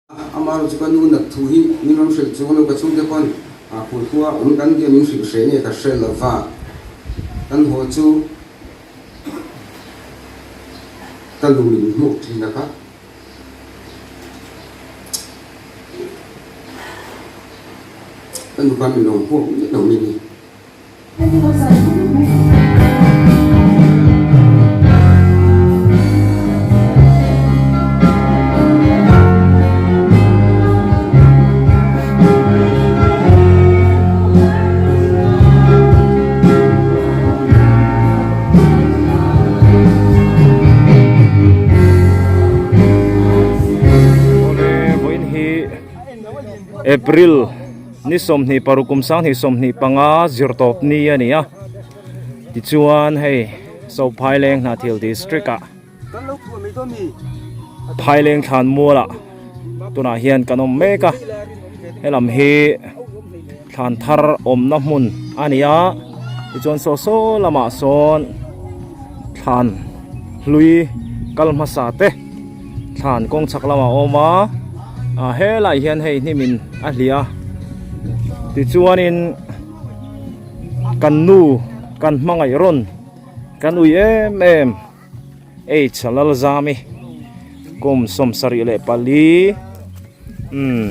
Amaherawh chu ka nu nat thu hi min rawn hrilh chuang lo, ka chhungte pawn a khulkhua awm kan tia min hrilh hreh nge ka hre lo va, kan haw chu ka lu min hmuh thin a kha. Ka nu khan min lo hmuak miah lo mai ni. April Ni 26 kum 2025 zirtawp ni a ni a, tichuan hei Sophaileng Hnathil District ah Phaileng thlan mual ah tunah hian kan awm mek a, helam hi thlan thar awmna hmun a ni a, tichuan saw saw lamah sawn thlan hlui kal hmasa te. Thlan kawng chhak lamah a awm a, ah helaiah hian hei hnim in a hliah a, tichuanin kan nu kan hmangaih rawn kan ui em em H Lalzami kum 74 umm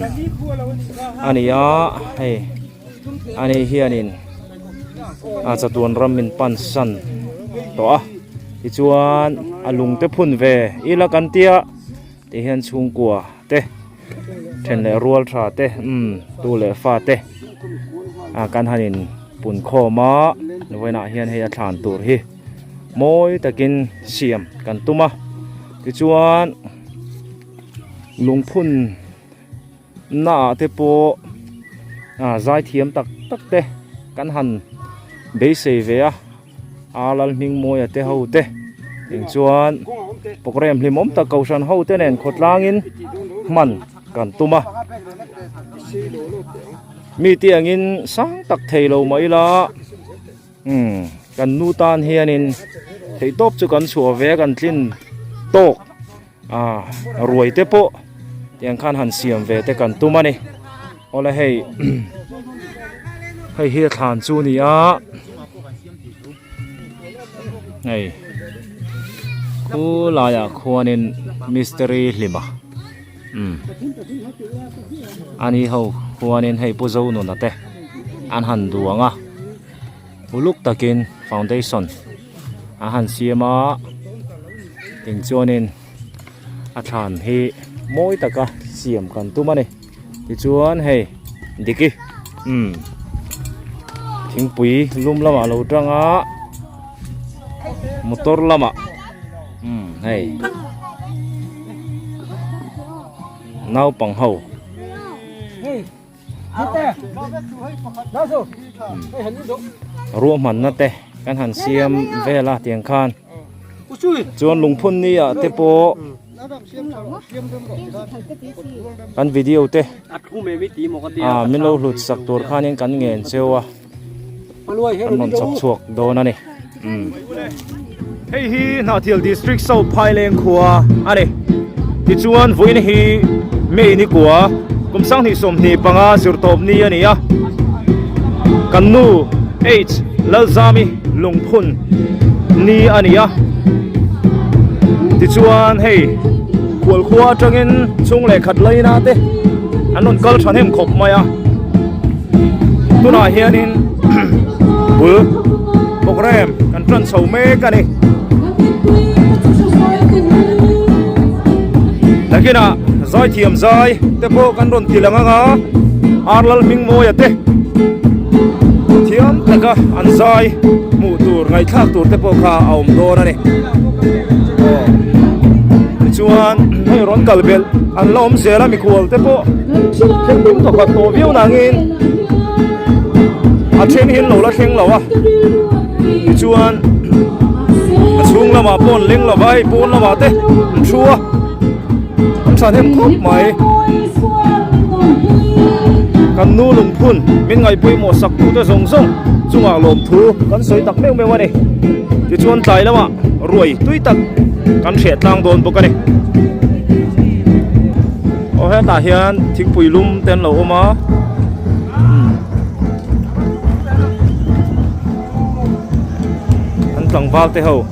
a ni a hei ani hianin a chatuan ram min pan san tawh a. Tichuan a lung te phun ve ila kan tia ti hian chhungkua te then leh rual tha te umm tu leh fa te a kan han in pun khawm a vawiinah hian hei a thlan tur hi mawi takin siam kan tum a tichuan lungphun naah te pawh ah zai thiam tak tak te kan han beisei ve a. A Lalhmingmawia te ho te eng chuan program hlimawm tak kohhran ho te nen khawtlangin hman kan tum a mi te angin sang tak thei lo mah ila umm kan nu tan hianin theihtawp chu kan chhuah ve a kan tlin tawk ah ruai te pawh tiang khan han siam ve te kan tum a ni awle hei hei hi a thlan chu a ni a hei khulaiah khuanin mistiri hlima umm ani ho khuanin hei pu zonuna te an han duang a. Uluk takin foundation a han siam a tin chuanin a thlan hi mawi taka siam kan tum a ni tichuan hei diki umm thingpui lum lamah lo tang a motor lamah umm hei naupang ho. Ruahmanna te kan han siam vel a tiang khan chuan lungphun ni ah te pawh kan video te ah min lo hlut sak tur khanin kan ngen cheu a kan rawn chhawp chhuak dawn a ni umm. Hei hi Hnahthial District South Phaileng khua a ni. Tichuan vawiin hi May ni kua kum 2025 zirtawp ni a ni a. Kan nu H Lalzami lungphun ni a ni a. Tichuan hei khual khua atangin chhung leh khat laina te an rawn kal thahnem khawp mai a. Tunah hianin bul program kan tan chho mek a ni. Nakinah zaithiam zai te pawh kan rawn ti lang anga Arlal Hmingmawia te thiam taka an zai hmuh tur ngaihthlak tur te pawh kha a awm dawn a ni. Aw tichuan hei rawn kal belh an la awm zel a mikhual te pawh thleng tum tawkhat tawh viau nangin a then hi an lo la thleng lo a tichuan a chhung lamah pawh an leng lo va hei pawn lamah te an thu a an thahnem khawp mai kan nu lungphun min ngaih pawimawh sak tu te zawng zawng chungah lawmthu kan sawi tak meuh meuh a ni tichuan tlai lamah ruai tui tak kan hreh tlang dawn bawk a ni. Aw hetah hian thingpui lum te an lo awm a an tlangval te ho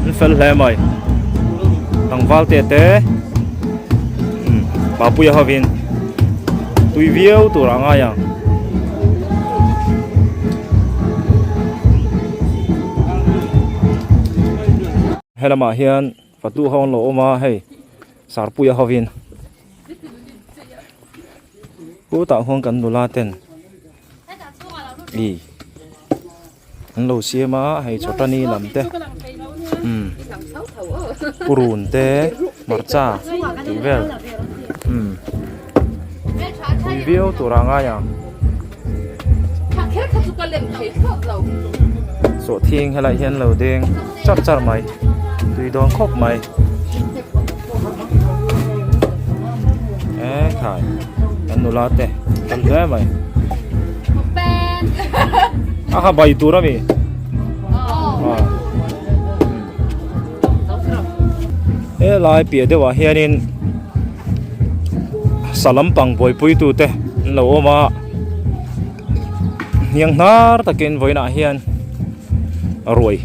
an fel hle mai tlangval te te Papuia hovin tui viau tur a ngai ang. Helamah hian fatu ho an lo awm a hei sarpuia hovin chutah huan kan nula ten ih an lo siam a hei chawtani lam te umm purun te hmarcha tih vel umm pui viau tur ah ngai ang sawhthing helai hian lo deng char char mai tui dawn khawp mai ekhai kan nula te tam hle mai a ha bai tur ami helai piah deuh ah hianin sa lampang buaipui tute an lo awm a hniang hnar takin vawiinah hian ruai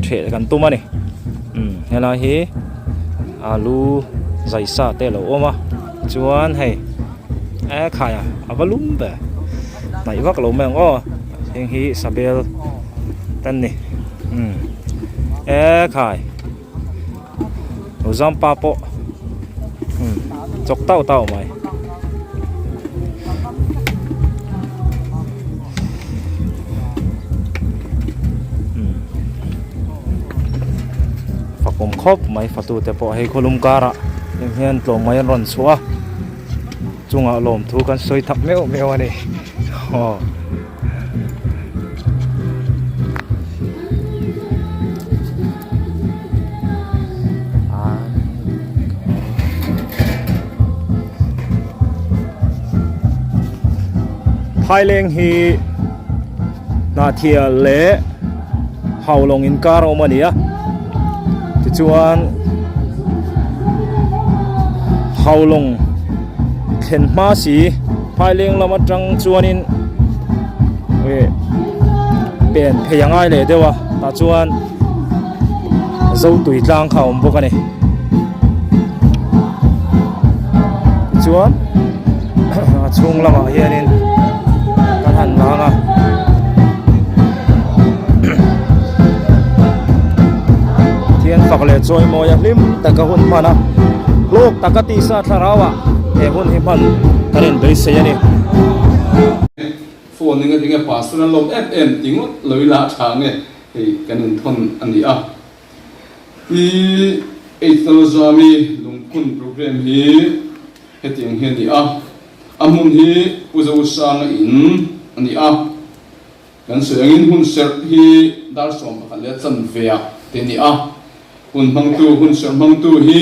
ṭheh kan tum a ni umm helai hi alu zai sa te a lo awm a chuan hei e khai a a va lum ve hnaih vak lo mai ang aw heng hi sabel te an ni umm e khai lo zam pa pawh umm chawk tauh tauh mai. Fakawm khawp mai fatute pawh hei khawlum karah heng hian tlawm mai an rawn chhuah a chungah lawmthu kan sawi tak meuh meuh a ni aw. Phaileng hi Hnahthial leh Haulawng inkar a awm a ni a tichuan Haulawng thlen hma si Phaileng lam atang chuanin ih pen phei a ngai leh deuh a tah chuan Zotui tlang kha a awm bawk a ni tichuan a chhung lamah hianin kan han lang a Pathian fak leh chawimawi a hlim taka hun hman a hlawk taka tisa thlarau ah he hun hi hman kan inbeisei a ni. Phone eng atinge pastor an lawm em em ti ngawt lo ila a tha nge hei kan inthawn a ni a. Pi Eitalzami lungphun program hi hetiang hi a ni a, a hmun hi Pu Zosanga in a ni a. Kan sawi angin hun serh hi dar 11 leh chanve ah te a ni a. Hun hmangtu, hun serh hmangtu hi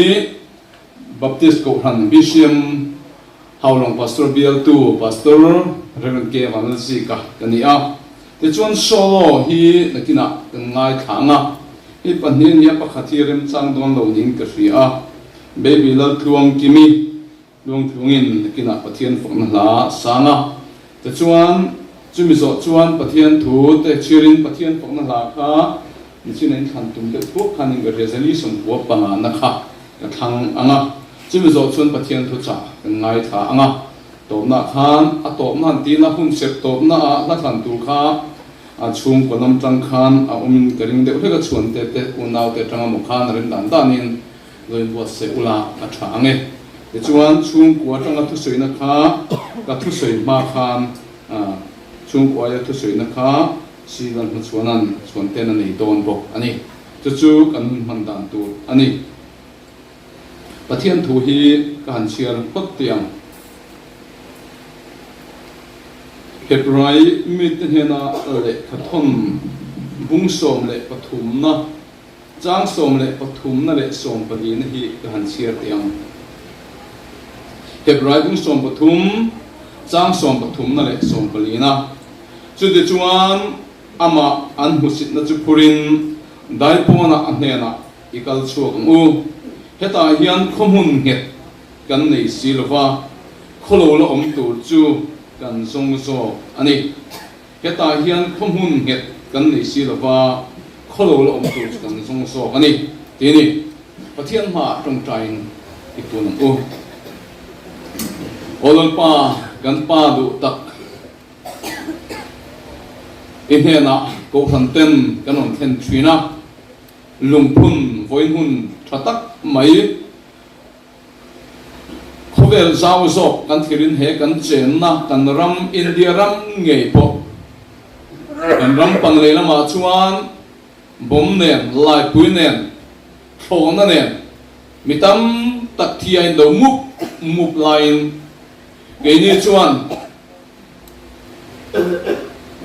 Baptist Kohhran BCM Haulawng Pastor bialtu Pastor Rev. K. Vanlalzika ka ni a. Tichuan solo hi nakinah kan ngaithla ang a, hei pahnih a nia pakhat hi remchang dawn lo niin ka hria a, Baby Laltluang Kimi Tluangtluangin nakinah Pathian fakna hla a sang a. Tichuan chumi zawh chuan Pathian thu te chhiarin Pathian fakna hla kha nichin a inthlan tum deuh thuak khan in ka hria zali sawmkua pangana kha ka thlang ang a. Chumi zawh chuan Pathian thu chah kan ngaithla ang a. Tawpnah khan a tawpna han tina hun sep tawpna ah hla thlan tur kha a chhungkaw lam tang khan a awmin ka ring deuh hlek a chhuan te te unau te atanga maw khan a rem dan danin lo inbuatsaih ula a tha ang e. Tichuan chhungkua atanga thusawina kha ka thusawi hma khan chhungkuaia thusawina kha Sivan hmachhuanan chhuan ten a nei dawn bawk a ni. Chu chu kan hun hman dan tur a ni. Pathian thu hi ka han chhiar phawt tih ang. Hebrai mite hnena lehkha thawn bung sawm leh pathumna, chang sawm leh pathumna leh sawm pahlihna hi ka han chhiar tih ang. Hebrai bung 13, chang sawm pathumna leh sawm palihna. Chutichuan amah an hmusitna chu phurin daipawnah a hnenah I kal chhuak ang u. Hetah hian khawhmun nghet kan nei si lo va, khawlo la awm tur chu kan zawng zawk a ni. Hetah hian khaw hmun nghet kan nei si lo va, khawlo la awm tur chu kan zawng zawk a ni, ti a ni. Pathian hmaah tawngtaiin i tun ang u. Aw Lalpa, kan Pa duh tak, i hnenah Kohhran ten kan rawn thlen thin a, lungphun vawiin hun tha tak mai, Khawvel zau zawk kan thirin he kan chenna kan ram India ram ngei pawh kan ram pang lei lamah chuan bomb nen, laipui nen, thlawhna nen mi tam tak thi a indo mup mup laiin keini chuan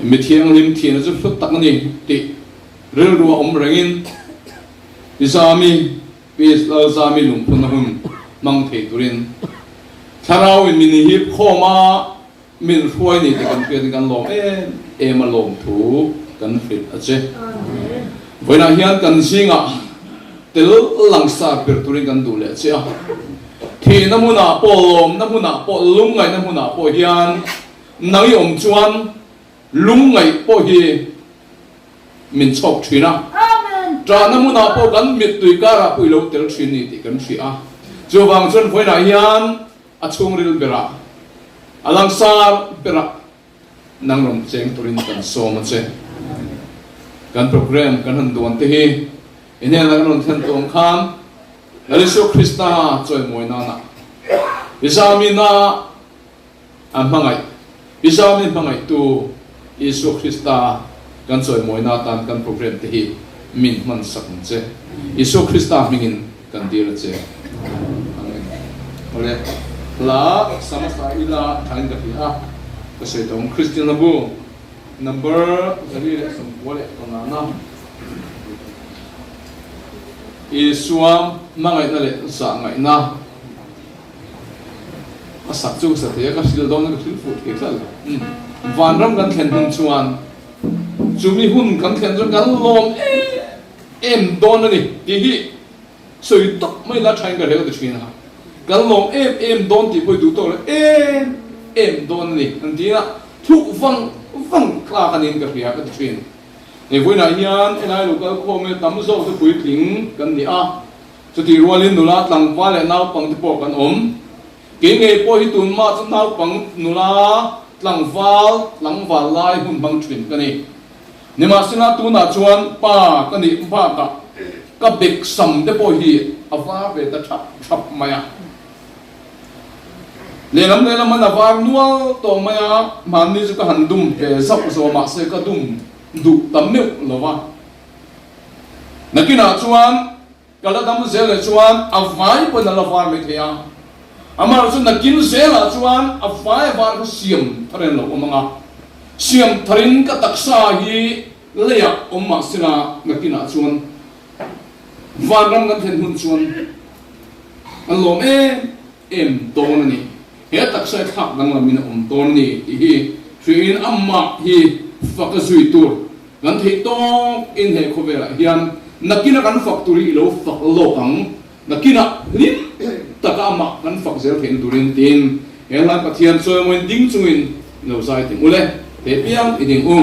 mi thianghlim thihna chu hlut tak a ni tih rilru a awm rengin i zami Peace Lalzami lungphunna hun hmang thei turin Thlarau in min hip khawm a, min hruai ni tih kan hriatin kan lawm em em a lawmthu kan hrilh a che. Vawiinah hian kan zingah tel langsar ber turin kan duh leh che a, thihna hmunah pawh lawmna hmunah pawh lungngaihna hmunah pawh hian nang i awm chuan lungngaih pawh hi min chhawk thin a, ṭahna hmunah pawh kan mittui karah pawh i lo tel thin ni tih kan hria a. Chuvang chuan vawiinah hian a chhungril berah, a langsar berah nang rawn cheng turin kan sawm a che. Kan program kan han duan te hi i hnenah kan rawn thlen tawh ang khan Lal Isua Krista chawimawi nana i zamina A hmangaih, i zami hmangaihtu Isua Krista kan chawimawina atan kan program te hi min hman sak ang che. Isua Krista hmingin kan dil a che. Amen. Awle, hla sama sa ila thain ka hria a, ka sawi tawh ang Kristian hlabu number 195. Isua hmangaihna leh zahngaihna. A sak chu ka sa thei a, ka hril dawn a, ka hril fuh thei tlat lo. Vanram kan thlen hun chuan chumi hun kan thlen chuan kan lawm em em dawn a ni tih hi sawi tawp mai la thain ka rel ta thin a. Kan lawm em em dawn tih pawh i duh tawk lo, em em dawn a ni an ti a, thuk vang vang tlak a niin ka hria ka ti thin. Hei vawiinah hian helai lo kal khawm hi tam zawk chu puitling kan ni a. Chutih rualin nula tlangval leh naupang te pawh kan awm. Kei ngei pawh hi tunmah chu naupang nula tlangval tlangval lai hun hmang thin ka ni. Nimahsela tunah chuan pa ka nih bakah ka bek sam te pawh hi a var ve ta thap thap mai a. Lehlam lehlam an a var nual tawh mai a, hmanni chu ka han dum ve zauh zauh a mahse ka dum duh ta meuh lo va. Nakinah chuan ka la dam zel leh chuan a vai pawn a la var mai thei a, amaherawhchu nakin zelah chuan a vai a var kha siam thar in a lo awm ang a, siam tharin ka taksa hi leiah awm mah sela nakinah chuan vanram kan thlen hun chuan an lawm em em dawn a ni. He taksa hi thlak danglamin a awm dawn a ni tih hi hriin amah hi fak a zui tur Kan theih tawk in he khawvelah hian nakinah kan fak tur hi i lo fak lawk ang, nakinah hlim taka amah kan fak zel theihna turin tiin he hlai Pathian chawimawiin ding chungin i lo zai ting u le, thei piang i ding u.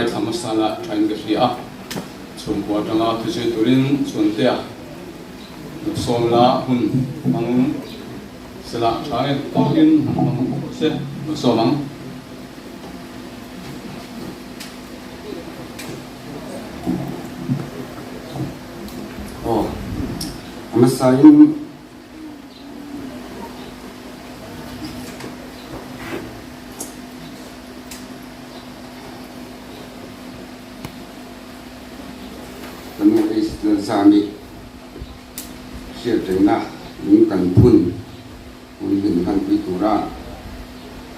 Ngaithla hmasa la thain ka hria a, chhungkua atanga thusawi turin Chhuantea lo sawm la hun hmang sela tha nge tawkin hun hmang rawh se lo sawm ang. Aw, a hmasain. Ka nu Lalzami hriat rengna lung kan phun hun min hmanpui tura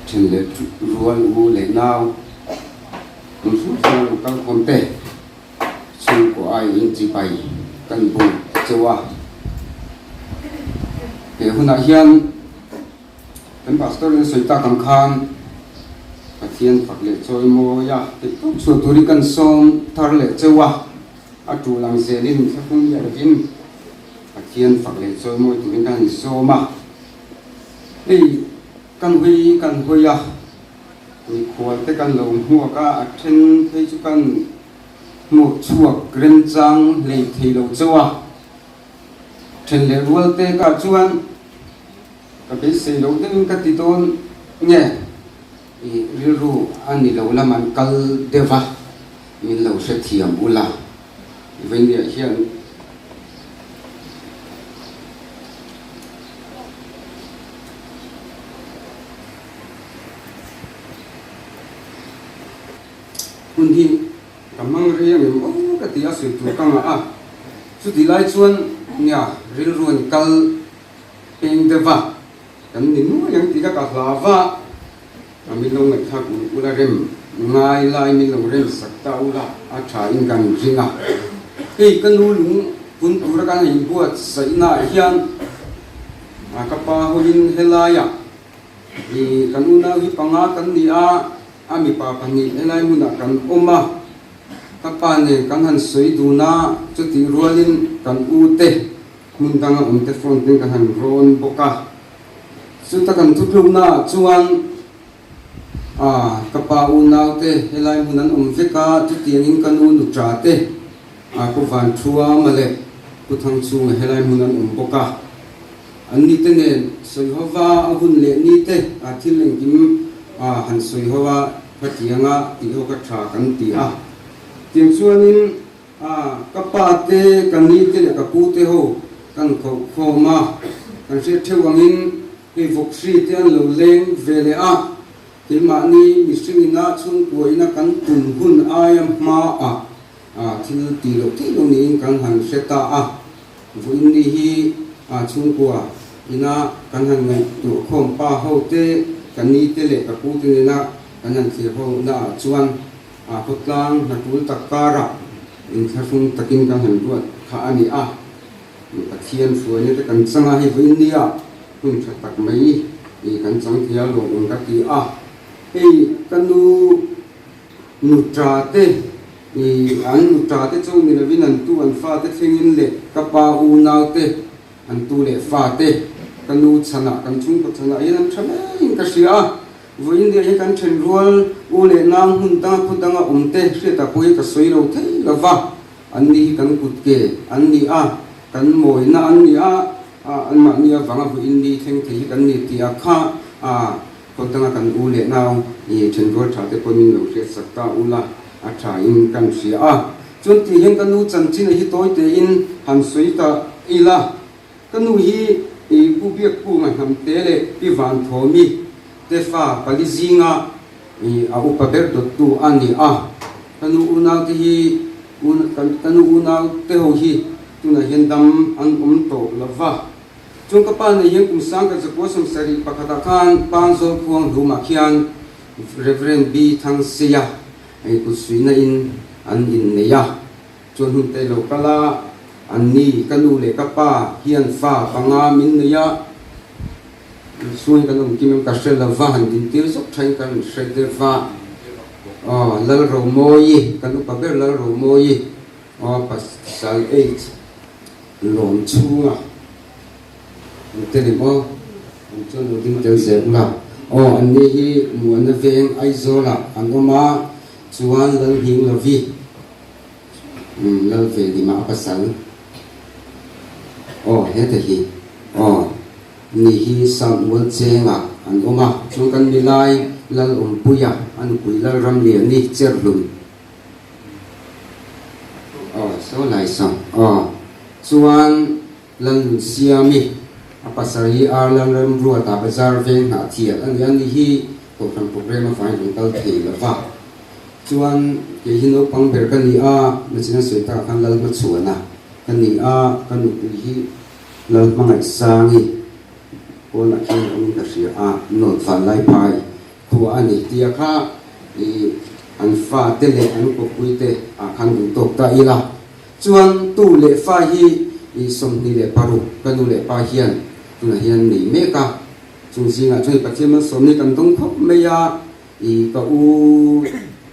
then leh rual u leh nau hmun hrang hrang lo kal khawm te. Chhungkaw ai inchipai kan bum cheu a. He hunah hian kan pastor in a sawi tak ang khan Pathian fak leh chawimawi a theih tawp chhuah turin kan sawm thar leh cheu a. A tul ang zelin thlahrung miah lovin Pathian fak leh chawimawi turin kan han sawm a. Hei kan hawi kan hawi a, mikhual te kan lo hmuak a, a then phei chu kan Hmuh chhuak remchang hlei thei lo chauh a, then leh rual te kah chuan ka beisei lo deuhin ka ti dawn nge i rilru a ni lo lam an kal deuh a, min lo hrethiam ula i vawinia hian. Hun hi ka hmang rei ang em aw ka ti a sawi tur ka ngah a, chuti lai chuan nia rilru an kal peng deuh va, kan ni nuai ang tih kha ka hlau va, a min lo ngaihthlak ulh ulh a rem ngai lai min lo rem sak ta ula a tha in kan ring a, hei ka nu lung pun tura kan inbuatsaihna ah hian ka pa hoin helaiah i kan unau hi panga kan ni a. A mipa pahnih helai hmunah kan awm a, ka pa nen kan han sawi dun a, chutih rualin kan u te hmun danga awm te phone ten kan han rawn bawk a. Chuta kan thutluknaah chuan a ka pa unau te helai hmun an awm vek a, chutiangin ka nu nuṭa te a Pu Vanthuama leh Pu Thangchhunga helai hmun an awm bawk a. An ni te nen sawi ho va, a hun leh ni te a thil engkim a han sawi ho a, khatianga tih ho kha tha kan ti a. Tiang chuanin a ka pa te, ka ni te leh ka pu te ho kan khauh khawm a, kan hriat theuh angin hei vawkhri te an lo leng ve leh a, keimahni mihring ina chhungkua ina kan tum hun aia hmaah thil tih loh theih loh niin kan han hre ta a. Vawiin ni hi a chhungkua ina kan han ngaihtuah khawm pa ho te, ka ni te leh ka pu te nena kan han thlir ho na ah chuan a khawtlang hnatul tak karah inthlahrung takin kan han ruat kha a ni a. Pathian hruaina te kan chang a, hei vawiin ni ah hun tha tak mai kan chang thei a lawmawm ka ti a. Hei ka nu Nuṭa te, i an nuṭa te chu ni lovin an tu an fa te thlengin leh ka pa unau te, an tu leh fa te, ka nu chhanah kan chhungkaw chhanah hian an ṭha maiin ka hria a. Vawiin leh hi kan ṭhen rual u leh nang hmun danga khaw danga awm te hriatah pawh hi ka sawi lo thei lo va, an ni hi kan kut ke an ni a, kan mawina an ni a, anmahni avanga vawiin ni thleng thei hi kan ni tih ah kha a. Khaw danga kan u leh nau i thenrual tha te pawhin lo hriat sak ta ula a tha in kan hria a. Chuan tih hian ka nu chanchin a hi tawi tein han sawi ta ila, ka nu hi i Pu Biakkunga Hnamte leh Pi Vanthawmi te fa pali zinga i a upa ber dawttu a ni a. Ka nu unau te hi ka nu unau te ho hi tunah hian dam an awm tawh lova. Chung ka pa nei hian kum sang ka zakua 71 ah khan Panzawl khuang hlumah khian Rev. B. Thangseia ei kut suihna in an innei a, chuan hun te lo kal a, an ni ka nu leh ka pa hian fa panga min nei a, chhungin kan awm kim em ka hre lo va, han dintir zawk thain kan hre deuh va, aw Lalromawi kan upa ber Lalromawi aw pasal H. Lawm chhunga an tel em aw? An chuan lo ding tel zel ula. Aw, an ni hi Muana veng Aizawlah an awm a. Chuan Lalhinglovi, umm Lalvelima a pasal. Aw heta hi aw ni hi Samuel Chenga an awm a, chuan kan milai Lalawmpuia a nupui Lalramliani Cherhlun. Aw saw lai saw aw chuan Lalnunsiami a pasal hi Ar Lalremruata bazar veng hnah thial a ni a, ni hi kohhran programme avangin rawn kal thei lo va. Chuan kei hi naupang ber ka ni a, nachina sawi takah khan Lalhmachhuana ka ni a, ka nupui hi Lalhmangaihsangi pawnah khian awmin ka hria a, North Vanlaiphai Khua a ni tia kha i an fa te leh an kawppui te ah khan duh tawk ta ila. Chuan tu leh fa hi i 26 ka nu leh pa hian tunah hian nei mek a. Chung zingah chuan i Pathian malsawmna hi kan dawng khawp mai a, i ka u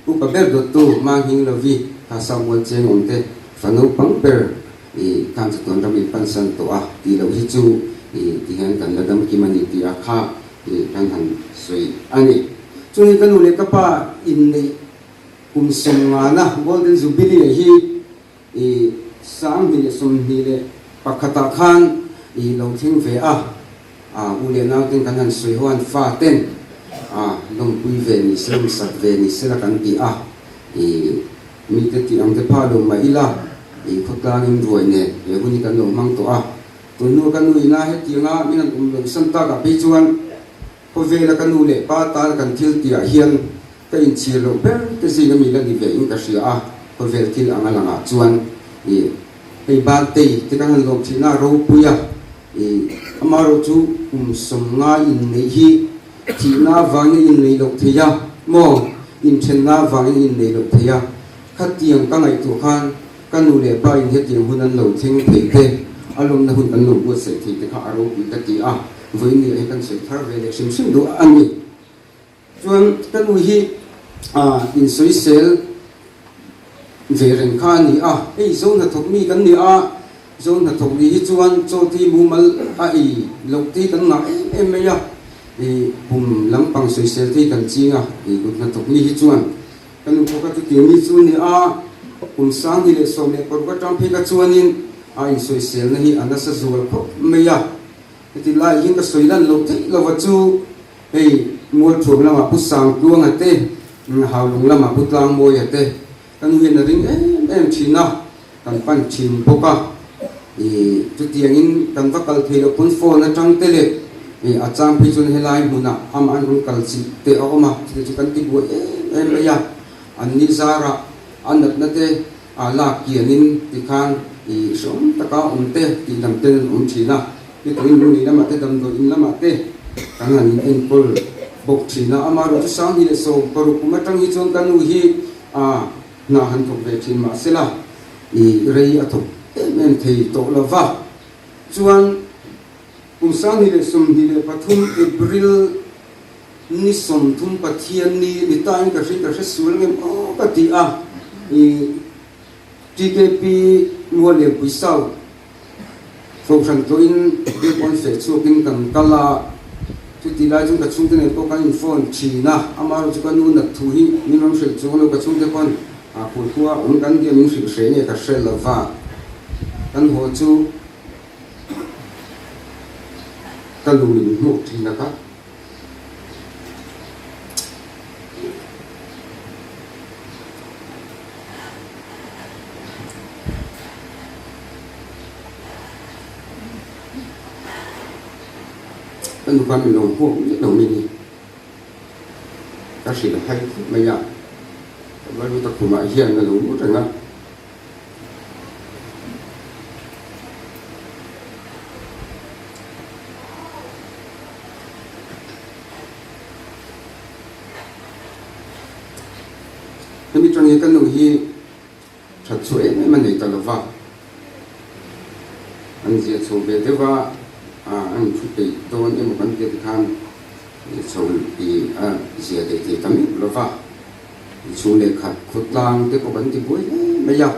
upa ber dawttu Manghing Lovi kha Samuel Cheng awm te fa naupang ber i khan chatuan ram in pansan tawh a tih loh hi chu i tihian kan la dam kim a ni tih a kha tih kan han sawi a ni. Chungin ka nu leh ka pa inneih kum sawmngana Golden Jubilee hi i 2021 ah khan i lo thleng ve a, a u leh nau ten kan han sawi ho an fa ten a lawmpui ve ni se lawmsak ve ni sela kan ti a, i mite tih ang te pha lo mah ila i khawtlangin ruai nen he hun hi kan lo hmang tawh a. Tunhnu ka nu ina hetianga min han awm lo san takah phei chuan khawvela ka nu leh pa tan kan thil tihah hian ka inchhir loh ber te zing ami la ni ve in ka hria a, khawvel thil anga langah chuan i hei birthday te kan han lawm thin a ropui a, i amaherawhchu kum 50 inneih hi thihna avangin inneih loh theih a maw inthenna avangin inneih loh theih a, khatiang ka ngaihtuah khan Ka nu leh pa in hetiang hun an lo thleng thei te, a lawmna hun kan lo buatsaih thei te kha a ropui ka ti a, vawiin hi kan sawi thar ve leh hrim hrim duh a ni. Chuan ka nu hi insawisel ve reng kha a ni a, hei zo hnathawk mi kan ni a, zo hnathawk ni hi chuan chaw tui mumal a ei loh te hi kan ngah em em mai a, pum lampang sawisel te hi kan ching a, kut hnathawk mi hi chuan. Ka nu pawh ka chutiang mi chu ni a, kum 2016 atang phei ka chuanin a insawiselna hi a nasa zual khawp mai a. Heti lai hian ka sawi lan loh theih lova chu hei Mualthuam lamah Pu Sangtluanga te, Haulung lamah Pu Tlangmawia te ka nu hian a ring em em thin a, kan pan thin bawk a. Ih chutiangin kan va kal thei loh pawn phone atang te leh ih a chang phei chuan helai hmunah amah an rawn kal chilh te a awm a, chutah chu kan ti buai em em mai a, an ni zarah a natna te a lak kianin tikhan ih hrehawm taka awm te tih dam ten an awm thin a, chutiangin lunglei lamah te damdawi in lamah te kan han in enkawl bawk thin a, amaherawhchu 2016 kum atang hi chuan ka nu hi a Hna han thawk ve thin mah sela i rei a thawk em em thei tawh lo va. Chuan kum 2023 April ni 30 Pathian ni ni tain ka hri ka hre sual ngem aw ka ti a, i TKP Muallianpui South Kohhran tlawhin biakbawn feh chhuakin kan kal a, chuti lai chuan ka chhungte nen pawh kan in phone thin a, amaherawh chu ka nu nat thu hi min rawn hrilh chuang lo, ka chhungte pawn a phulkhua awm kan tia min hrilh hreh nge ka hre lo va, kan haw chu ka nu min hmuh thin a ka. Ka nu khan min lo hmuak miah lo mai ni. Ka hrilh hai khawp mai a, ka va lut a khumah hian a lo lut reng a. Hemi tang hi ka nu hi that chhuah em em a nei ta lo va, an zia chho ve deuh a, a inthu peih dawn emaw kan tia tikhan chho tih a zia daih thei ta meuh lo va. Chhung leh khat khawtlang te pawh kan ti buai hle mai a,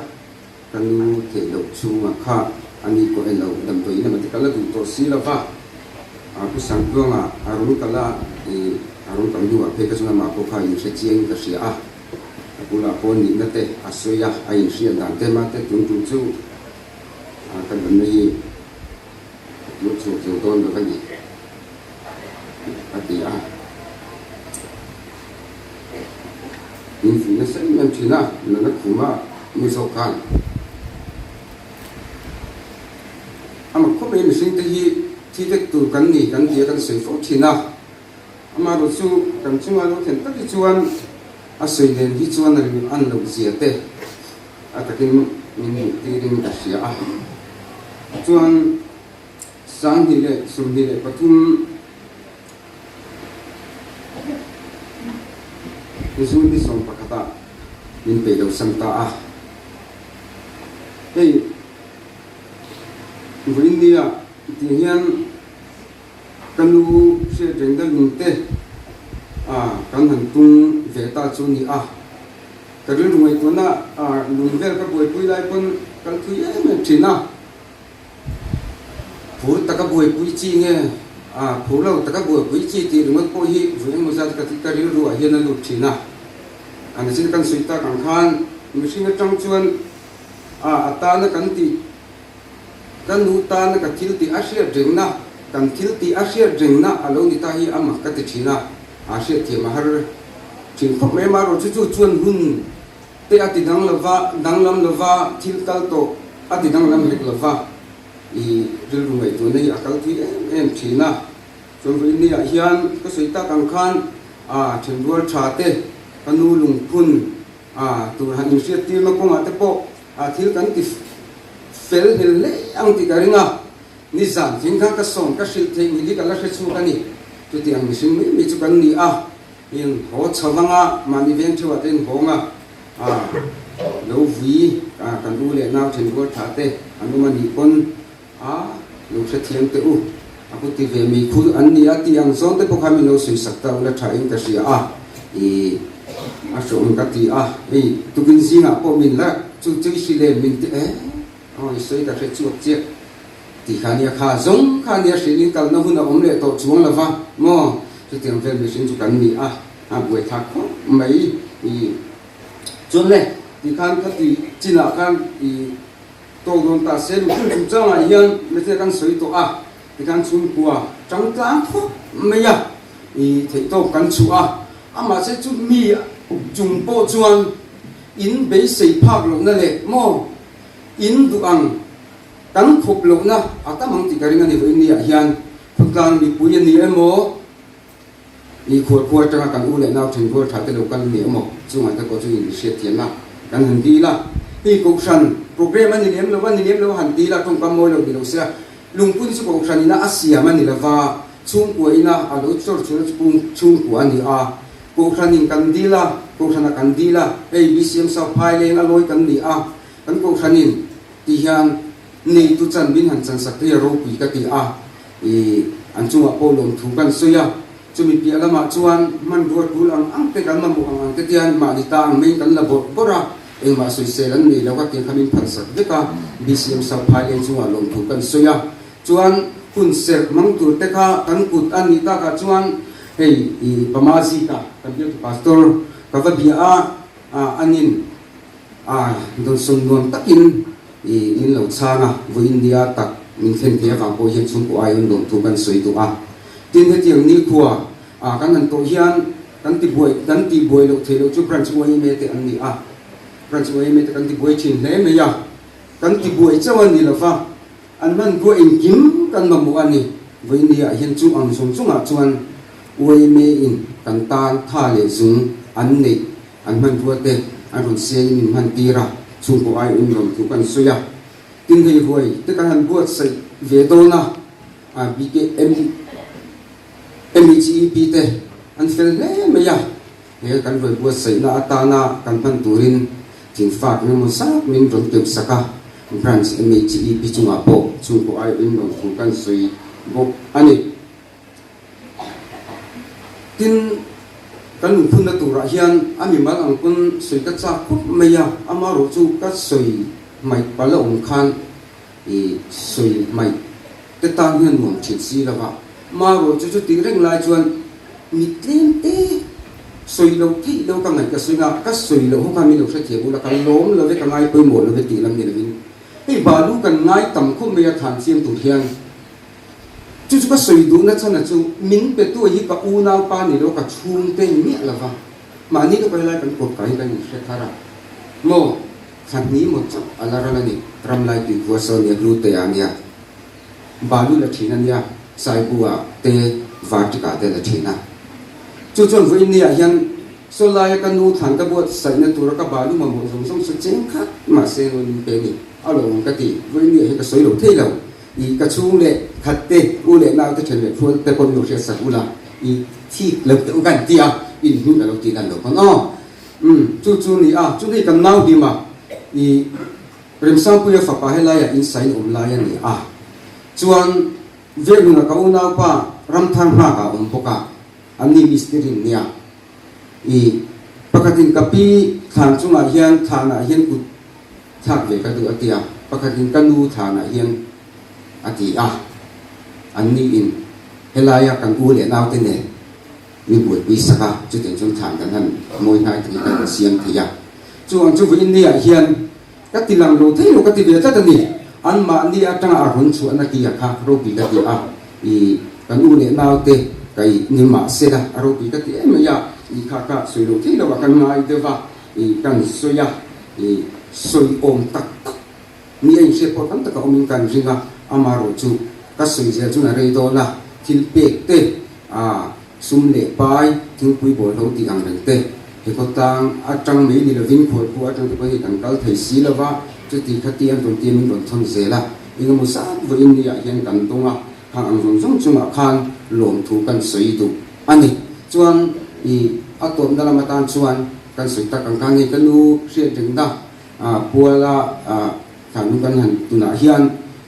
ka nu theih loh chhungah kha a ni pawh en lo damdawi in emaw te ka la duh tawh si lo va, Pu Sangtluanga a rawn kal a, a rawn kal hnuah phei kha chuan amah pawh kha inhre chiangin ka hria a. A bulah pawh nihna te a sawi a, a inhriat dan te mah te tun tum chu ka nunna hi a tur chhuak zo dawn lo a ni a ti a. Min fuih nasa em em thin a, nunna khuma mi zawk khan amah khawp mai mihring te hi thi vek tur kan ni kan ti a kan sawi fo thin a. Amaherawh chu kan chunga lo thlen tak hi chuan a sawi nen hi chuan a ring an loh zia te a takin min hmuh tirin ka hria a. Chuan 2023 June ni 11 ah min peih lo sam ta a. Hei vawiin nia tih hian Ka nu hriat rengna lungte a kan han tung ve ta chu ni a, ka rilru ngaihtuahna a lung vel ka buaipui lai pawn kal thui em em thin a, phur taka buaipui chi nge a phur lo taka buaipui chi tih ringawt pawh hi vui engemaw zat ka ka rilru ah hian a lut thin a, a nachin kan sawi tak ang khan mihring atang chuan a a tana kan tih Ka nu tana ka thil tih a hriat rengna, kan thil tih a hriat rengna a lo ni ta hi a mak ka ti thin a, a hriatthiam a har thin khawp mai. Amaherawh chu chu chuan hun te a ti dang lova, danglam lova, thil kal tawh a ti danglam hek lova, i rilru ngaihtuahna hi a kal thui em em thin a. Chuan vawiin ni ah hian ka sawi tak ang khan a thenrual tha te, ka nu lungphun A tur han inhriat tirna kawngah te pawh a thil kan ti fel hmel hle ang tih ka ring a, nizan thing khan ka sawm ka hrilh theih ni hi ka la hre chhuak a ni. Chuti ang mihring mai mai chu kan ni a, in haw chho vang a, mahni veng theuhah te in hawng a, a lo vui kan u leh nau then rual tha te an awm a nih pawn A, lo hrethiam teh u, a ku ti ve mi khu an ni a tih ang zawn te pawh kha min lo sawi sak ta ula tha in ka hria a, i a hreawm ka ti a, hei tukin zingah pawh min la chu chui hri lem min ti e, aw i sawi ka hre chhuak chiah tih kha nia kha zawng kha nia hrilh in kalna hun a awm leh tawh chuang lova maw chutiang vel mihring chu kan ni a, a buaithlak khawp mai i chuan le tikhan khati chinah khan i. Tawk dawn ta se mihring chungchangah hian methia kan sawi tawh a, tikhan chhungkua tangtlang khawp mai a, i theihtawp kan chhuah a, amah se chu mi chung pawh chuan in beisei phak lohna leh maw in duh ang kan khawp lohna a tam ang tih ka ring a ni vawiin ni ah hian khawtlang mipui a ni emaw I khualkhua atanga kan u leh nau thenrual tha te lo kal ni emaw chungah te pawh chu in hriatthiam a kan han dil a, hei kohhran program a ni lem lo a ni lem lo a han dil a tawngkam mawi lo ni lo sia lungpun chu kohhran ina a siam a ni lova chhungkua ina a lo chawr chhun a chhungkua a ni a kohhran in kan dil a kohhran ah kan dil a hei BCM South Phaileng a lawi kan ni a kan kohhran in ti hian neitu chan min han chan sak te hi a ropui ka ti a. I an chungah pawh lawmthu kan sawi a, chumi piah lamah chuan hmanrua tul ang ang te kan mamawh ang ang te tian mahni ta ang maiin kan la bawrh bawrh a, engmah sawisel an nei lo ka tiang kha min phalsak vek a, BCM South Phaileng chungah lawmthu kan sawi a, chuan hun serh hmang tur te kha kan kut a nih takah chuan hei i Pama Zika kan biaktu Pastor ka va bia a, anin A dawnsawn nuam takin i min lo chhang a, vawiin nia tak min thlen thei avang pawh hian chhungkaw aiin lawmthu kan sawi duh a. Tin, hetiang nikhua a kan han tawh hian kan ti buai kan tih buai loh theih loh chu Branch yma te an ni a. Branch yma te kan ti buai thin hle mai a, kan ti buai chauh a ni lo va, An hmanrua engkim kan mamawh a ni. Vawinia hian chu ang zawng zawngah chuan yma in kan tan tha leh zung an neih an hmanrua te an rawn siangin min hman tir a, chhungkaw ai in rawn thu kan sawi a. Tin hei ruai te kan han buatsaih ve dawn a, BKM MEGEP te an fel hle mai a. He kan rawi buatsaihna atana kan hman turin thingfak engemaw zat min rawn keuh sak a, Branch MHEP chungah pawh chhungkaw aiawhin rawn thu kan sawi bawk a ni. Tin, kan lungphunna turah hian a mimal ang pawn sawi ka chak khawp mai a, amaherawh chu ka sawi hmaih pal a awm khan i sawi hmaih te tan hian nuam thin si lo va, amaherawh chu chutih reng lai chuan mi tlem te. Sawi lo theih lo ka ngaih ka sawi nga, ka sawi loh ho kha min lo hrethiam ula, ka lawm lo ve, ka ngai pawimawh lo ve tih lam ni lovin hei balu kan ngai tam khawp mai a thlan chiam tur hian chu chu ka sawi duhna chhan a chu min pe tu hi ka unaupa ni lo ka chhungte ni miah lova mahni ka kal lai kan kawt kai hi kan inhre thar a maw thla hnih maw chauh a la ral a ni ramlai tuikhua saw nia hlute ah nia Balu la thin a nia, Saibu ah te Vartik ah te la thin a. Chu chuan vawiin ni ah hian saw laia ka nu thlan ka buatsaihna tura ka balu mamawh zawng zawng chu cheng khat mahse rawn in pe ni a lo awm ka ti. Vawiin ni ah hian ka sawi lo thei lo. I ka chhung leh khat te, u leh nau te then leh phual te pawh min lo hriatsak ula, i thik lo teh u kan ti a, in hming a lo tih lan lo pawn aw. Umm chu chu ni a, chu hei kan nau hlim a, i. Remsangpuia fapa helaiah insain awm lai a ni a, chuan Velhuna ka unaupa Ramthar nghak ah awm bawk a, an ni mistiri nia. I pakhatin ka pi thlan chungah hian thlanah hian kut thlak ve ka duh a ti a, pakhatin ka nu thlanah hian a ti a, an ni in helaia kan u leh naute nen min buaipui sak a, chutiang chuan thlan kan han mawi hnai takin kan siam thei a, chu ang chu vawiin niah hian Ka ti lang lo thei lo ka ti ve tlat a ni. Anmahni atanga a rawn chhuahna tia kha ropui ka ti a, i kan u leh naute ka i ni mah se la a ropui ka ti em mai a, i kha ka sawi lo thei lo a, kan ngai deuh a, i kan sawi a, i sawi awm tak tak ni a inhriat pawh tam taka awmin kan ring a, amaherawh chu ka sawi zel chuan a rei dawn a, thil pek te a Sum leh pai, thingpui bawlhlo tih ang reng te, he khawtlang atang mai ni lovin khualpu atang te pawh hi kan kal thei si lova, chuti khati an rawn tia min rawn thawn zel a, engemaw zat vawiin ni ah hian kan dawng a, khang ang zawng zawng chungah khan lawmthu kan sawi duh a ni. Chuan i a tawpna lam atan chuan kan sawi tak ang khan hei ka nu hriat rengna puala thlannu kan han tunah hian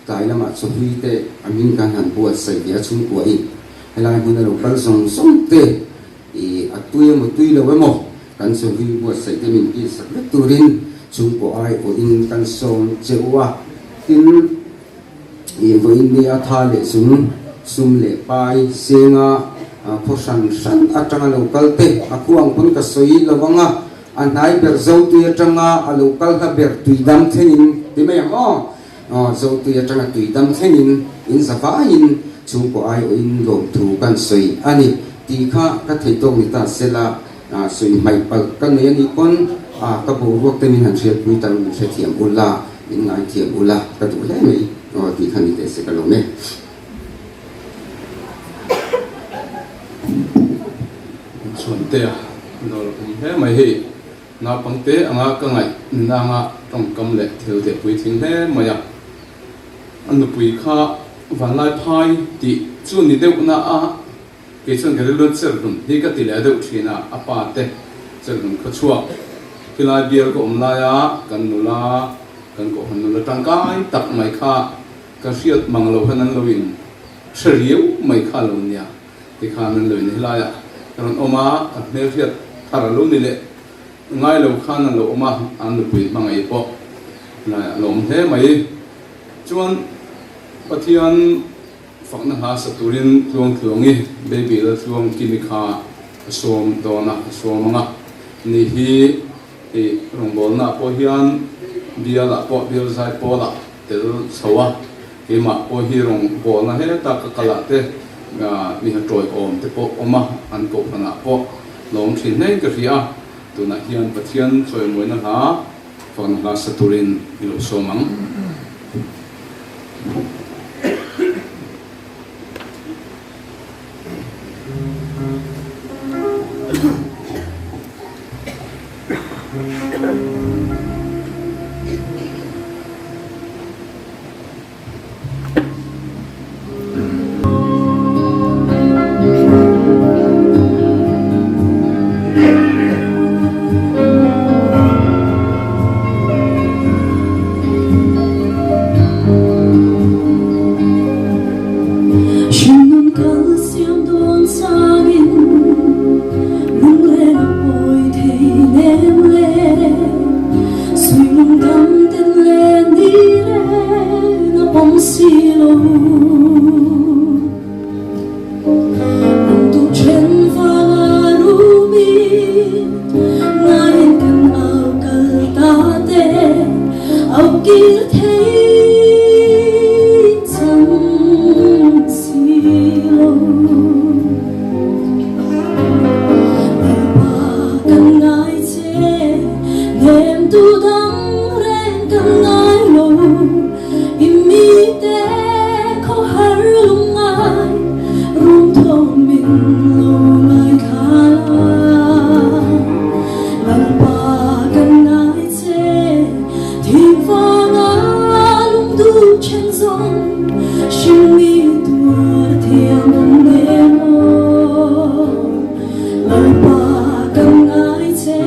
tlai lamah chawhlui te a hming kan han buatsaih ve a chhungkuain Helai hmun a lo kal zawng zawng te i a tui emaw tui lo emaw kan chawhlui buatsaih te min tihsak vek turin chhungkaw ai awhin kan sawm che u a. Tin, i vawiin ni a tha leh chung sum leh pai senga khaw hran hran atanga lo kal te a khu ang pawn ka sawi lo ang a, a hnai ber Zotui atanga a lo kal hla ber Tuidam thlengin ti mai ang aw. Aw, Zotui atanga tui dam thlengin in za vaiin chhungkaw aiawhin lawmthu kan sawi a ni tih kha ka theih tawk ni ta sela, sawi hmaih palh ka nei a nih pawn ka boruak te min han hriatpui ta min hrethiam ula, min ngaithiam ula ka duh hle mai aw tih kha ni teh se ka lawm e. Chhuantea dawr awm hle mai hei. Naupangte anga ka ngaih nanga tawngkam leh thil te puitling hle mai a, a nupui kha vanlai phai tih chu ni deuh na a, kei chuan ka rilru cherhlun hi ka ti leh deuh thin a, a pa te cherhlun khaw chhuak khilai bial ka awm laia kan nula kan kohhran nula tangkai tak mai kha ka hriat mang lo hian an lo in hre riau mai kha lo nia. Tikhan an lo in helaiah ka rawn awm a, ka hmelhriat thar a lo ni leh ngai lo khan an lo awm a, an nupui hmangaih pawh helaiah a lo awm hle mai. Chuan Pathian fakna hla sa turin Tluangtluangi Baby Laltluangkimi kha ka sawm dawn a, ka sawm ang a ni hi hei rawngbawlnaah pawh hian bialah pawh bial zaipawlah tel chho a. Keimah pawh hi rawn bawlna heta ka kalah te mi ha tawi awm te pawh awm a, an kohhranah pawh lawm thin hlein ka hria a, tunah hian Pathian chawimawina hla fakna hla sa turin i lo sawm ang. Hringnun kal siam dawn changin lungleng a pawi thei nem le. Suilung dam ten le ni reng a pawm si lo. Lungduh then vanga rumin. kir thei chang si lo. Lalpa kan ngai che, nem tu dang reng kan ngai lo. I mite khawhar lungngai rum thawm min lo ngaithla la. Lalpa kan ngai che, thim vanga lungduh then zawng hringmi tuar thiam an nem aw. Lalpa kan ngai che.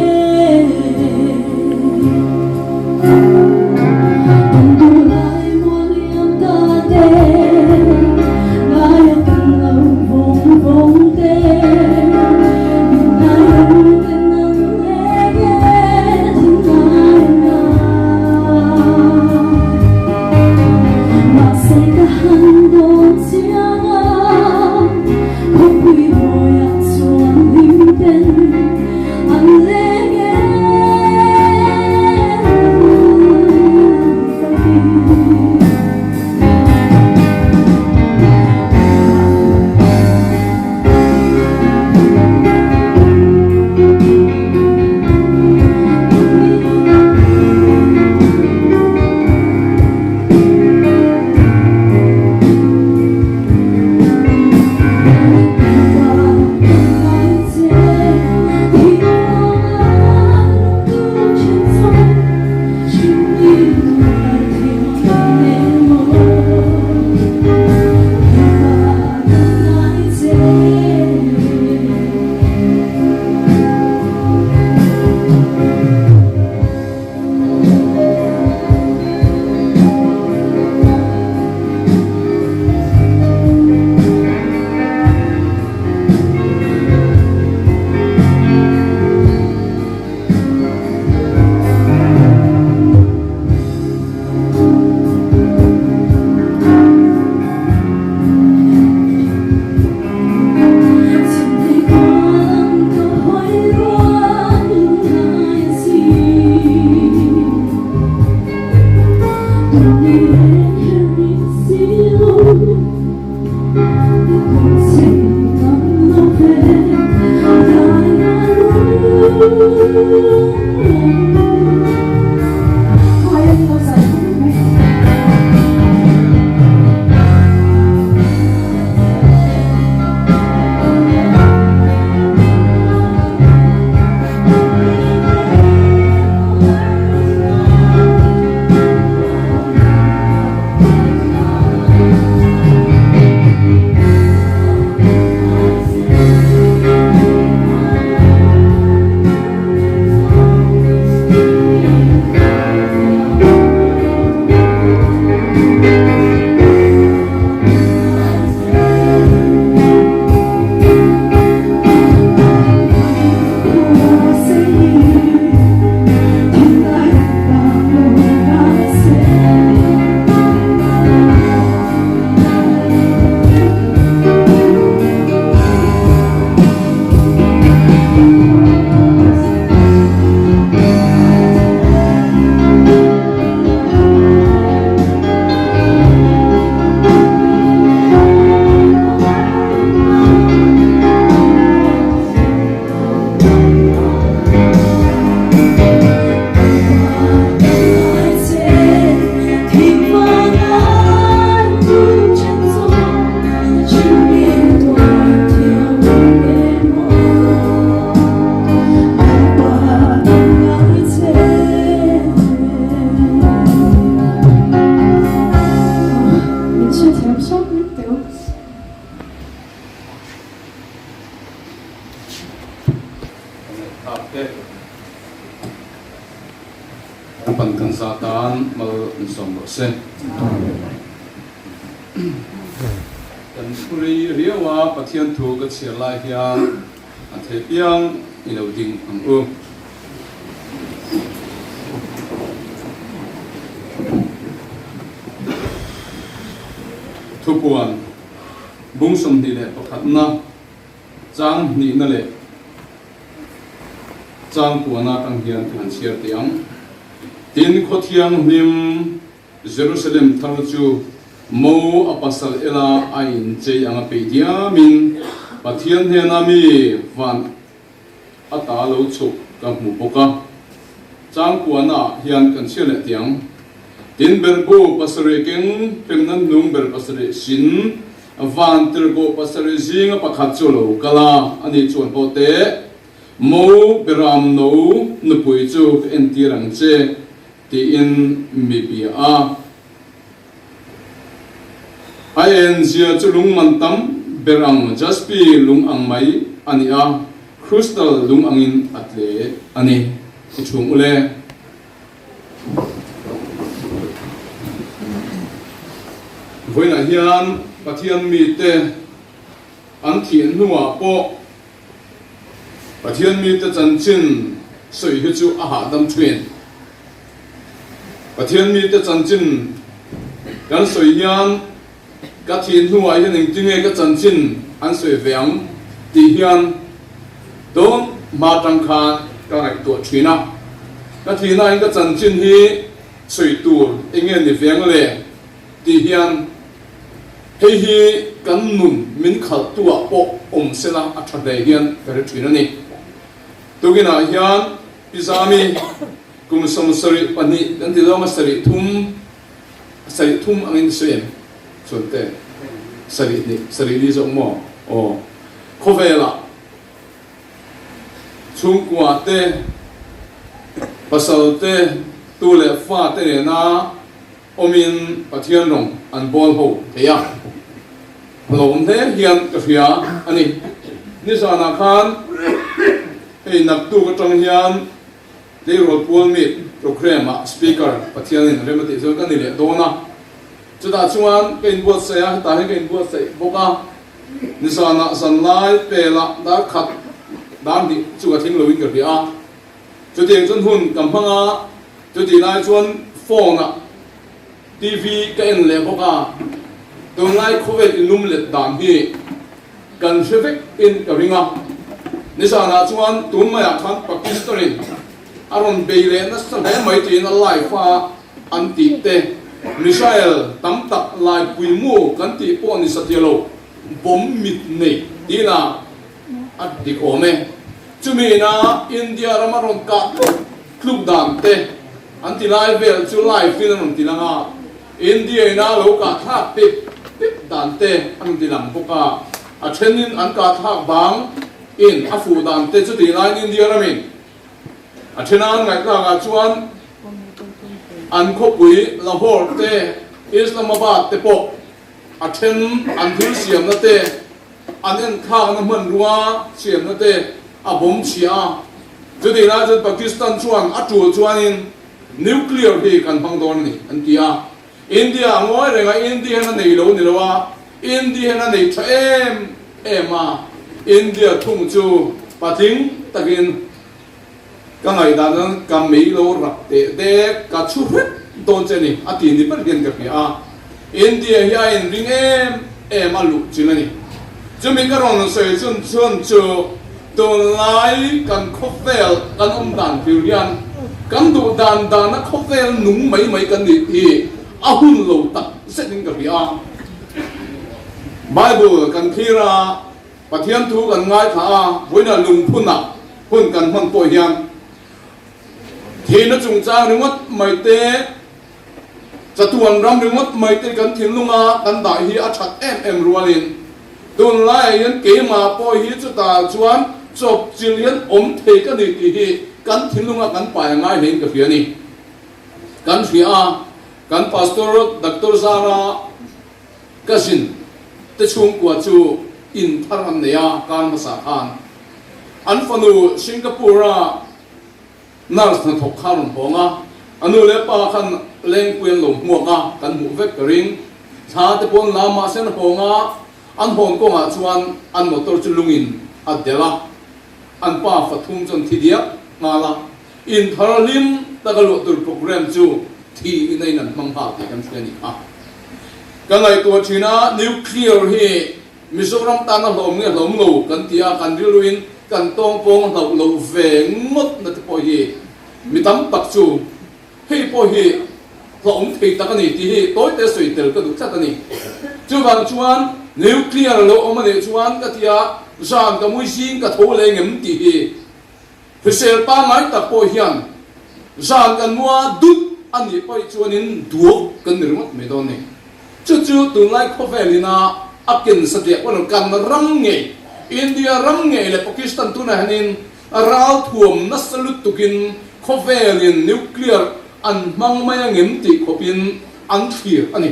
Lalpan kan za tan mal min sawm rawh se. Kan thuri riau a Pathian thu ka chhiar lai hian a thei piang i lo ding ang u. Thupuan bung 21na chang hnihna leh chang puana atang hian ka han chhiar teh ang. Tin, khaw thianghlim Jerusalem thar chu mo a pasal ela a inchei anga peih diamin Pathian hnena mi van ata lo chhuk ka hmu bawk a. Changkuana hian kan chhiar leh tiang. Tin, berbu pasarih keng hremna hnung ber pasarih sin van tirhkoh pasarih zinga pakhat chu lo kal a, ani chuan haw teh. Mo beram no nupui chu ka entir ang che, tiin mi bia a. A enzia chu lung man tam ber ang jaspi lung ang mai a ni a, crystal lung angin a tle a ni. I chhung ule. Vawiinah hian Pathian mite an thih hnuah pawh Pathian mite chanchin sawi hi chu a hahdam thin. Pathian mite chanchin kan sawi hian ka thih hnuah hian engtinge ka chanchin an sawi ve ang tih hian tun hma tang khan ka ngaihtuah thin a. Ka thihnain ka chanchin hi sawi tur enge ni ve ang le tih hian Hei hi kan nun min khalhtuah pawh awm sela a tha hle hian ka hre thin a ni. Tukinah hian Pi Zami kum 72 kan ti dawnga sarih thum, sarih thum angin sawi em? Chuan te sarih hnih, sarih li zawk maw? Aw, khawvelah chhungkua te, pasal te, tu leh fa te nena Awmin Pathian rawng an bawl ho thei a, hlawm hle hian ka hria a ni. Nizanah khan hei naktuk atang hian Tleirawl Pual Meet Programme ah Speaker Pathianin rem a tih chuan ka ni leh dawn a, chutah chuan ka inbuatsaih a, hetah hian ka inbuatsaih bawk a, nizanah zanlai pelah dar khat dar hnih chu ka thleng loin ka hria a. Chutiang chuan hun ka hmang a, chutih lai chuan phone ah TV ka en leh bawk a, tunlai khawvel inlum let dan hi kan hre vek in ka ring a. Nizanah chuan tun maiah khan Pakistan in a rawn bei leh nasa hle mai tiin a live a an tih te, missile tam tak laipui mu kan tih pawh ni satliah lo, bomb mit nei tiin a. A dik awm e. Chumi ina India rama rawn kah tluk tluk dan te an ti lai vel chu live in a rawn ti lang a, India ina lo kah thlak pip pip dan te a rawn ti lang bawk a, a then in an kah thlak bang in a fuh dan te chuti laiin India ramin a then a an ngaihthlak ah chuan an khawpui Lahore te Islamabad te pawh a then an thil siamna te An enthlakna hmanrua siamna te a bawm chhia a, chutih lai chuan Pakistan chuan a tul chuanin nuclear hi kan hmang dawn a ni an ti a. India a ngawi reng a, India hian a nei lo ni lo a, India hian a nei tha em em a, India thung chu patling takin Ka ngaihdan chuan ka mei lo rak teh dek, ka chhu hrep dawn che ni, a ti ni ber hian ka hria a. India hi a inring em em a luh chin a ni. Chumi ka rawn sawi chun chun chu tunlai kan khawvel kan awm dan thil hian kan duh dan dana khawvel nung mai mai kan nih hi a hun lo tak zetin ka hria a. Bible kan thlir a. Pathian thu kan ngaithla a, vawiinah lungphunah hun kan hman pawh hian thihna chungchang ringawt mai te, chatuan ram ringawt mai te kan thinlunga kan dah hi a that em em rualin tunlaiah hian keimah pawh hi chutah chuan chawpchilh hian awm thei ka ni tih hi kan thinlunga kan pai a ngai hlein ka hria a ni. Kan hria a, kan Pastor Doctor Zara, Cousin te chhungkua chu in thar an nei a, kar hmasa khan an fanu Singapore a nurse hnathawk kha a rawn hawng a, a nu leh pa khan lengpui an lo hmuak a, kan hmuh vek ka ring. Thla te pawh an la mahse an hawng a, an hawn kawngah chuan an motor chu lungin a delh a, an pa fathum chu an thi diak nghal a. Inthar hlim taka luah tur program chu thi in a in an hmang nghal tih kan hria a ni kha. Ka ngaihtuah thin a, nuclear hi Mizoram tan a hlawm nge hlawm lo kan ti a, kan rilruin kan tawngpawng hlauh loh ve ngawt na te pawh hi mi tam tak chu. Hei pawh hi hlauhawm thei tak a ni tih hi tawite sawi tel ka duh tlat a ni. Chuvang chuan nuclear lo awm a nih chuan ka tia zan ka mui zing ka tho leh ngem tih hi hrisel pangngai tak pawh hian zan kan mua dut a nih pawh chuanin duak kan ni ringawt mai dawn a ni. Chu chu tunlai khawvel ina a ken satliah pawh kan ram ngei India ram ngei leh Pakistan tunah hianin Ralthuam nasa lutukin khawvelin nuclear an hmang mai angem tih khawpin an thlir a ni.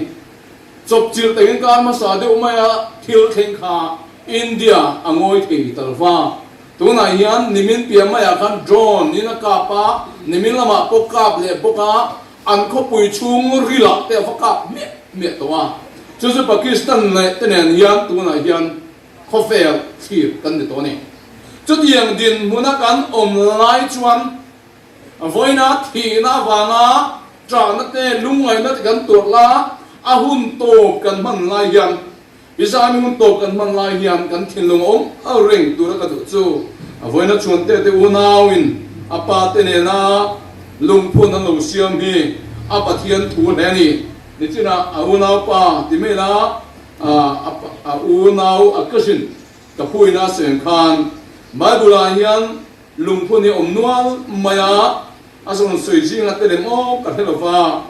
Chawpchilh takin kar hmasa deuh maia thil thleng kha India a ngawi thei tal va. Tunah hian nimin piah maiah khan drone in a kap a, nimin lamah pawh kap leh bawk a, an khawpui chhung rilah te a va kap hmiah hmiah tawh a. Chu chu Pakistan leh te nen hian tunah hian Khawvel thlir kan ni tawh a ni. Chutiang dinhmuna kan awm lai chuan vawiina thihna avanga ṭahna te, lungngaihna te kan tuarh la, a hun tawp kan hman lai hian, Izami hun tawp kan hman lai hian kan thinlung a awm reng tura ka duh chu vawiina chhuante te unauin a pa te nena lungphun an lo siam hi a Pathian thu hle a ni. Nichinah a unaupa ti mai la, A unau a cousin ka phuina seng khan Bible ah hian lungphun hi awm nual mai a, a zawn sawi zinga te lem aw ka hre lova,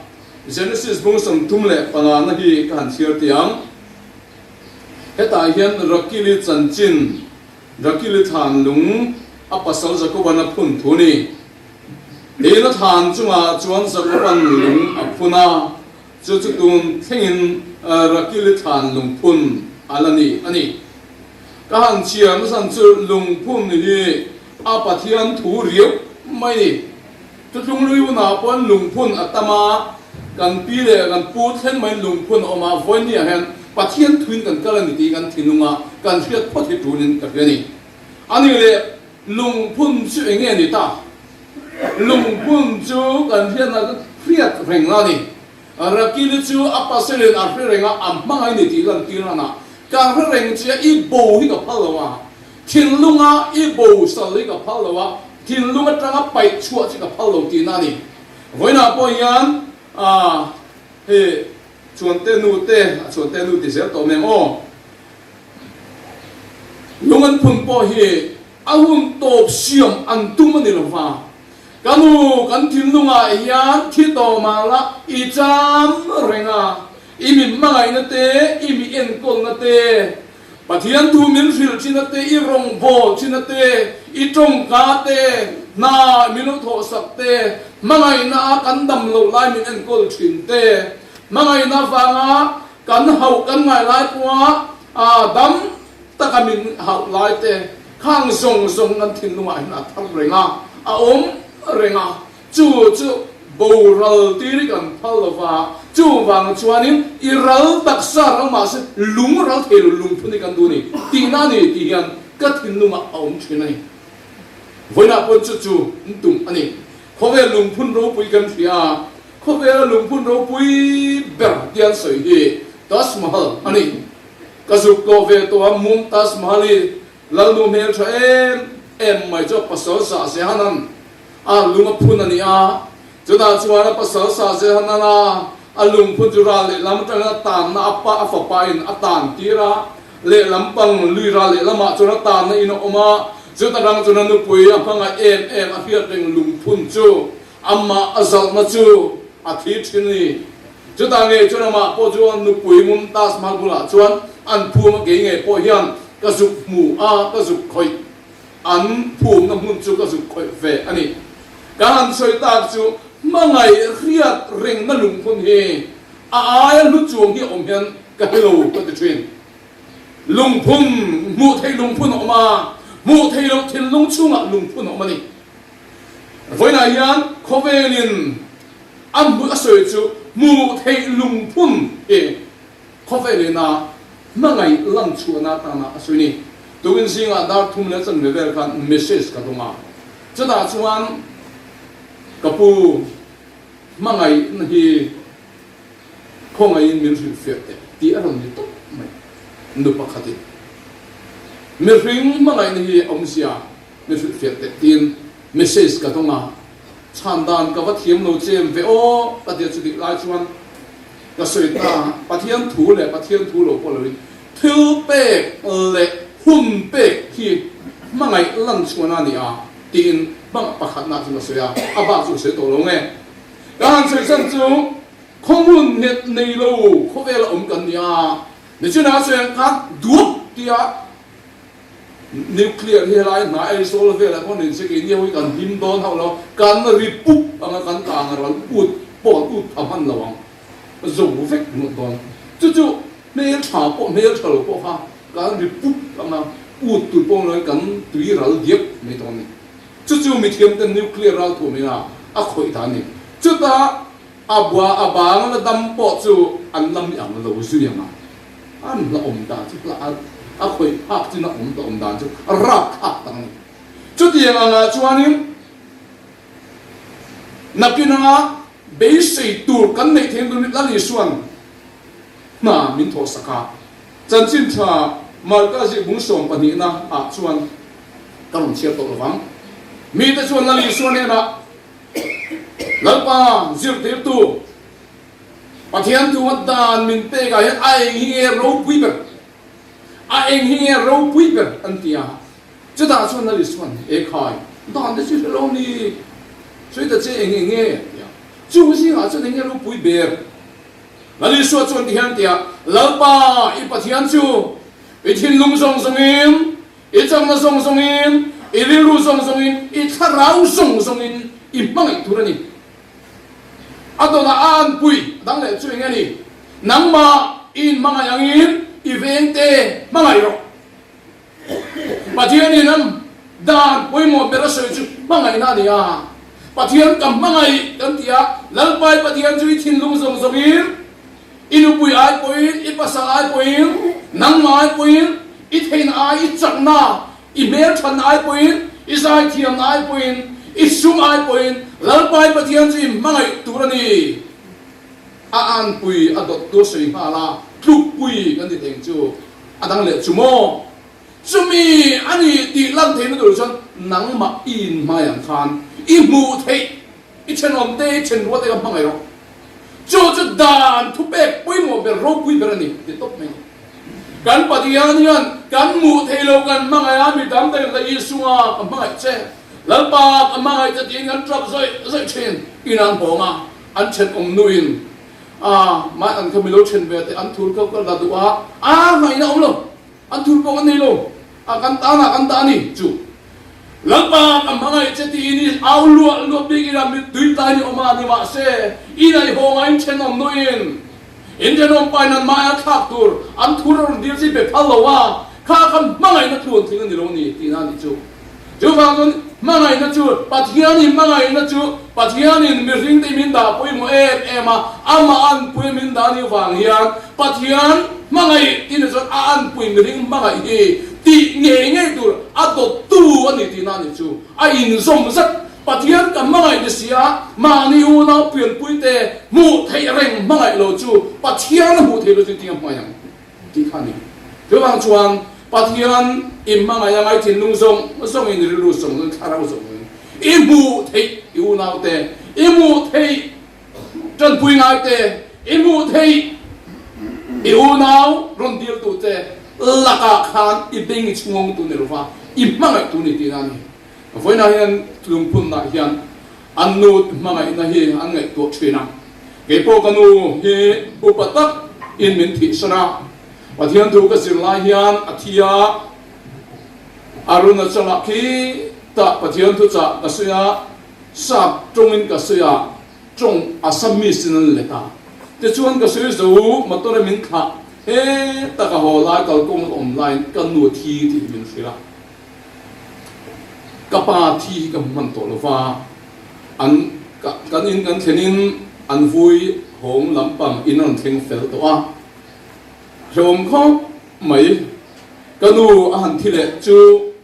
Genesis bung 35 na hi ka han chhiar tih ang. Hetah hian Rakili chanchin, Rakili thlan lung a pasal Jakoban a phun thu ni. Tiin a thlan chungah chuan Jakoban lung a phun a. Chu chu tun thlengin Rakili thlan lungphun a la ni a ni. Ka han chhiar nasan chu lungphun hi a Pathian thu riau mai ni. Thutlung lui hunah pawn lungphun a tam a, kan pi leh kan pu thleng maiin lungphun a awm a, vawinia hian Pathian thuin kan kal a ni tih kan thinlunga kan hriat phawt hi tulin ka hria a ni. A ni leh lungphun chu eng nge ni ta? Lungphun chu kan hriatna hriat reng a ni. Rakili chu a pasalin a hre reng a, a hmangaih ni tih lantir a na. Ka hre reng che a, i bo hi ka phal lo a, thinlunga i bo sal hi ka phal lo a, thinlung atanga paih chhuah chi ka phal lo tihna a ni. Vawiinah pawh hian hei Chhuante nu te, a Chhuante nu ti zel tawh meng aw. Lung an phun pawh hi a hun tawp siam an tum a ni lo va. Ka nu, kan thinlungah hian thi tawh mah la i cham reng a, i mi hmangaihna te, i mi enkawlna te, Pathian thu min hrilh thina te, i rawngbâwl thina te, i tawngka te, hna min lo thawhsak te, hmangaihna a kan dam loh lai min enkawl thin te, hmangaihna vanga kan hauh kan ngai lai pawha dam taka min hauh lai te khang zawng zawng kan thinlungah hian a thar reng a, a awm reng a, chu chu boral tir hi kan phal lo va, chuvang chuanin i ral taksa ral mahse lung ral thei lo lungphun hi kan duh a ni tihna a ni tih hian ka thinlungah a awm thin a ni. Vawiinah pawn chu chu an tum a ni. Khawvel lungphun ropui kan hria a, khawvela lungphun ropui ber tia an sawi hi Taj Mahal a ni. Ka zuk tlawh ve tawh a, Mumtaz Mahal hi Lalnu hmel tha em em mai chu a pasal Shah Jahan-a'n a lung a phun a ni a. Chutah chuan a pasal Shah Jahan-a'n a a lungphun chu ral lehlam atangin a tanna a pa a fapain a tan tir a, lehlam pang lui ral lehlamah chuan a tanna in a awm a. Chuta rang chuan a nupui a hmangaih em em a hriat reng lungphun chu amah a zalhna chu a thi thin a ni. Chutah ngei chuan amah pawh chu a nupui Mumtaz Mahal bulah chuan an phum a, kei ngei pawh hian ka zuk hmu a, ka zuk khawih, an phumna hmun chu ka zuk khawih ve a ni. Ka han sawi tak chu hmangaih hriat rengna lungphun hi a aia hlu chuang hi a awm hian ka hre lo ka ti thin. Lungphun, hmuh theih lungphun a awm a, hmuh theih loh thinlung chhungah lungphun a awm a ni. Vawiinah hian khawvelin a hmuh a sawi chu hmuh theih lungphun hi khawvelin a hmangaih lam chhuahna atana a sawi ni. Tukin zingah dar thum leh chanve vel khan message ka dawng a, chutah chuan ka pu hmangaihna hi khawngaihin min hrilhfiah teh tih a rawn ni tawp mai. Nu pakhatin mihring hmangaihna hi awmzia min hrilhfiah teh tiin message ka dawng a. Chhan dan ka va thiam lo che em ve aw ka ti a, chutih lai chuan ka sawi ta, Pathian thu leh Pathian thu lo pawh loin thil pek leh hun pek hi hmangaih lan chhuan a ni a tiin hmang pakhatna chu ka sawi a, a bak chu ka sawi tawh lo nge. Ka han sawi chan chu khawhmun nghet nei lo khawvela awm kan ni a, nichinah chuan khan duap tia Nuclear hi helai hna Aizawl velah pawh nen se keini ho hi kan hlim dawn hauh lo, kan ri pup anga kan kang a ral ut pawh ut a hman lo ang, zo vek ngawt dawn. Chu chu hmel tha pawh hmel tha lo pawh kha kan ri pup anga ut tur pawh lo kan tui ral diak mai dawn a ni. Chu chu mithiam ten nuclear ral thuam ina a khawih dan a ni. Chutah a bua a bang la dam pawh chu an la mi ang lo zui anga. An hla awm dan chu hla a khawih phak chin a awm ta awm dan chu a rap thlak tak a ni. Chutiang angah chuanin nakin anga beisei tur kan neih theih tur Lal Isua'n hna min thawh sak a. Chanchin tha Marka zikbung sawm pahnihna ah chuan ka rawn chhiar tawh lovang. Mite chuan Lal Isua hnenah, Lalpa zirtirtu, Pathian thu a dan min pek ah hian a eng hi nge ropui ber? A eng hi nge ropui ber? an ti a. Chutah chuan Lal Isua'n, E khai, dan te chu hre lo ni, sawi ta che eng eng nge? a ti a. Chung zingah chuan eng nge ropui ber? Lal Isua chuan ti hian a ti a, Lalpa, i Pathian chu i thinlung zawng zawngin, i chakna zawng zawngin, i rilru zawng zawngin, i thlarau zawng zawngin i hmangaih tur a ni. A dawtah a anpui dang leh chu eng a ni? Nangmah i inhmangaih angin i vengte hmangaih rawh. Pathianin an dan pawimawh ber a sawi chu hmangaihna a ni a. Pathian ka hmangaih kan ti a, Lalpai Pathian chu i thinlung zawng zawngin, i nupui ai pawhin, i pasal ai pawhin, nangmah ai pawhin, i theihna ai, i chakna, I hmelthatna ai pawhin, i zaithiamna ai pawhin, i sum ai pawhin Lalpai Pathian chu i hmangaih tur a ni. A anpui a dawttu a sawi nghal a, tlukpui kan ti thei ang chu. A dang leh chu maw? Chumi a ni tih lan theihna tur chuan nangmah i inhmai ang khan i hmuh theih, i thenawmte, i thenruate kha hmangaih rawh. Chu chu dan thupek pawimawh ber, ropui ber a ni ti tawp mai a ni. Kan Pathian hian kan hmuh thei lo kan hmangaih a, mi tam takin la Isua ka hmangaih che, Lalpa ka hmangaih che tiin kan tap zawih zawih thin. In an hawng a, an thenawm nuin a mah an kha mi lo then ve teh an thur kha ka la duh a, a hmangaihna awm lo, an thur pawh kan nei lo, a kan tan ah kan dah a ni chu. Lalpa ka hmangaih che tiin i au luah luah bik ila mittui tlai ni awm a ni mahse, in a i hawng a in thenawm nuin In thenawm pain an mahai a thlak tur an thur a rawn dil chi be phal lo a, kha kha hmangaihna tluan tling a ni lo ni tihna a nih chu. Chuvang chuan hmangaihna chu Pathianin hmangaihna chu Pathianin mihringte min dah pawimawh em em a, amah anpui min dah anih vang hian Pathian hmangaih tihna chuan a anpui mihring hmangaih hi tih ngei ngei tur a dawttu a ni tihna a nih chu. A inzawm zat Pathian ka hmangaih ni si a, mahni unau pianpuite hmuh theih reng hmangaih lo chu Pathian a hmuh theih lo chu tinge hmangaih ang tih kha a ni. Chuvang chuan Pathian i hmangaih a ngai thinlung zawng zawngin, rilru zawng zawngin, thlarau zawng zawngin i hmuh theih i unaute, i hmuh theih tanpui ngaite, i hmuh theih i unau rawn diltute lakah khan i beng i chhungawng tu ni lova i hmangaih tu ni tihna a ni. Vawiinah hian lungphunna hian an nu hmangaihna hi an ngaihtuah thin a, kei pawh ka nu hi upa tak in min thihsan a, Pathian thu ka zir lai hian a thi a, Arunachal ah khi tah Pathian thu chah ka sawi a, sap tawng in ka sawi a, tawng Assamese in an let a, tichuan ka sawi zo motor a min thlah he tak a haw lai kalkawng a awm laiin ka nu a thi tih min hrilh a. Ka pa thi hi ka hmu hman tawh lo va, an kan in kan thlen in an vui hawng lampang in a rawn thleng fel tawh a, hrehawm khawp mai. Ka nu a han thi leh chu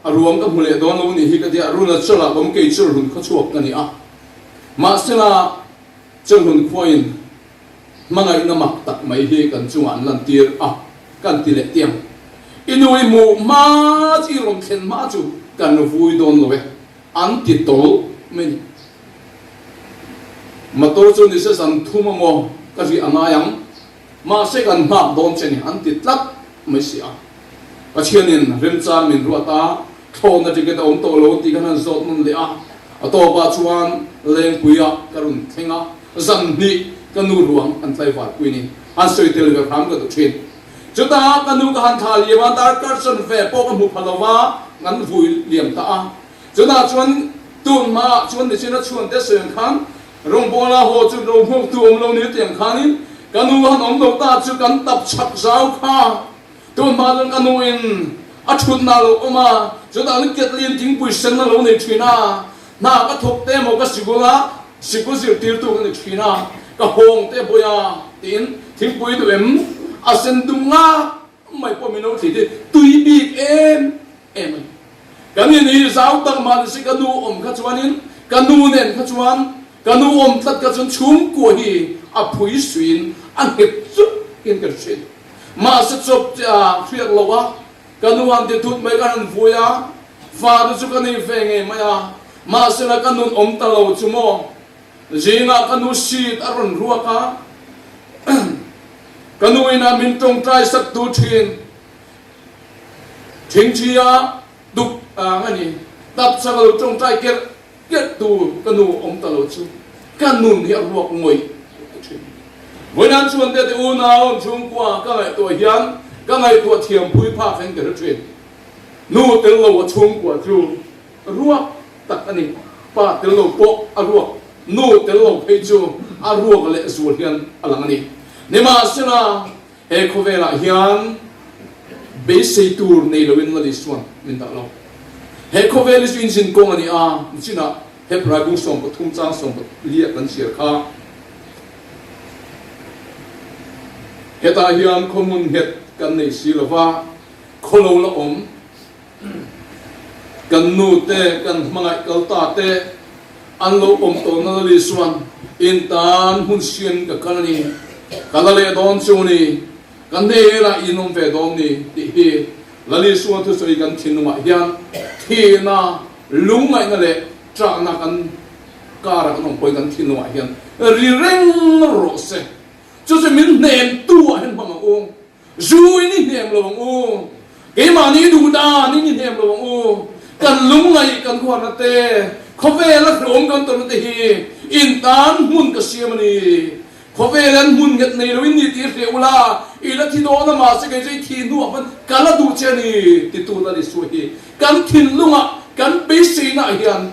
a ruang ka hmu leh dawn lo nih hi ka ti a, Arunachal ah awm kei Chawlhlun khawchhuak ka ni a, mahsela Chawlhlun khuain Hmangaihna mak tak mai hi kan chungah an lantir a, kan ti leh tiang. I nu i hmuh hma chu i rawn thlen hma chu kan vui dawn lo e, an ti tawlh mai a ni. Motor chu nise zan thum amaw ka riah a ngai ang, mahse kan nghak dawn che ni an ti tlat mai si a. Pathianin remchang min ruat a, thlawhna ticket a awm tawh lo tih khan han zawt nawn leh a, a tawpah chuan Lengpuiah ka rawn thleng a, zan hnih ka nu ruang an tlaivarpui ni han sawi tel ve hram ka duh thin. Chutah ka nu ka han thla liam a, darkar chanve pawh ka hmu pha lo va, kan vui liam ta a. Chutah chuan tun hmaah chuan nichin a chhuan te sawi ang khan rawngbawla haw chu ro hmuaktu awm lo ni tiang khanin ka nu han awm lo ta chu kan tap chhak zau kha. Tun hma chuan ka nu in a thutna a lo awm a, chutah chuan ketlin thingpui sen a lo nei thin a, hna ka thawk te emaw ka sikul a, sikul zirtirtu ka ni thin a, ka hawng te bawi a tiin thingpui duh em a sen dum ngak mai pawh min lo thli te tui bik em em a ni. Kan in hi zau tak mah ni si ka nu awm kha chuanin ka nu nen kha chuan ka nu awm tlat kha chuan chhungkua hi a phui suiin a nghet chuk in ka hre thin. Mahse chawp che a hriat lo a, ka nu an ti thut mai ka han vui a, fa te chu ka nei ve ngei mai a, mahsela ka nun awm ta lo chu maw. Zingah ka nu seat a rawn ruak a, ka nu ina min tawngtai sak tu thin thingthi a duk ang a ni, tap chak a lo tawngtai kerh kerh tu ka nu awm ta lo chu ka nun hi a ruak ngawih thin. Vawinan chuan te te unau an chhungkua ka ngaihtuah hian ka ngaihtuah thiampui phak hian ka hre thin. Nu tel lo a chhungkua chu ruak tak a ni. Pa tel lo pawh a ruak, nu tel lo phei chu a ruak leh zual hian a lang a ni. Nimahsela he khawvelah hian beisei tur nei loin Lal Isuan min dah lo. He khawvel hi chu inzin kawng a ni a, nichinah Hebrai bung 13 chang 14 kan chhiar kha. Hetah hian khawhmun nghet kan nei si lova, khawlo la awm. Kan nu te, kan hmangaih kal ta te an lo awm tawh na Lali chuan in tan hmun siam ka kal a ni, ka la leh dawn chu ni, ka hnenah in awm ve dawn ni tih hi Lali chuan thusawi kan thinlungah hian thihna, lungngaihna leh ṭahna kan karah kan awm pawhin kan thinlungah hian ri reng rawh se. Chu chu min hnemtu ah hian hmang ang u. Zu in i hnem lo ang u. Keimahni duh dan in i hnem lo ang u. Kan lungngaih kan huatna te, khawvel a hlawm kan tawrhna te hi in tan hmun ka siam a ni. Khawvel an hmun nghet nei lo in ni tih hreh ula, i la thi dawn a mahse kei chu i thih hnuah hman ka la duh che a ni titu Lal Isua hi kan thinlungah kan beiseinaah hian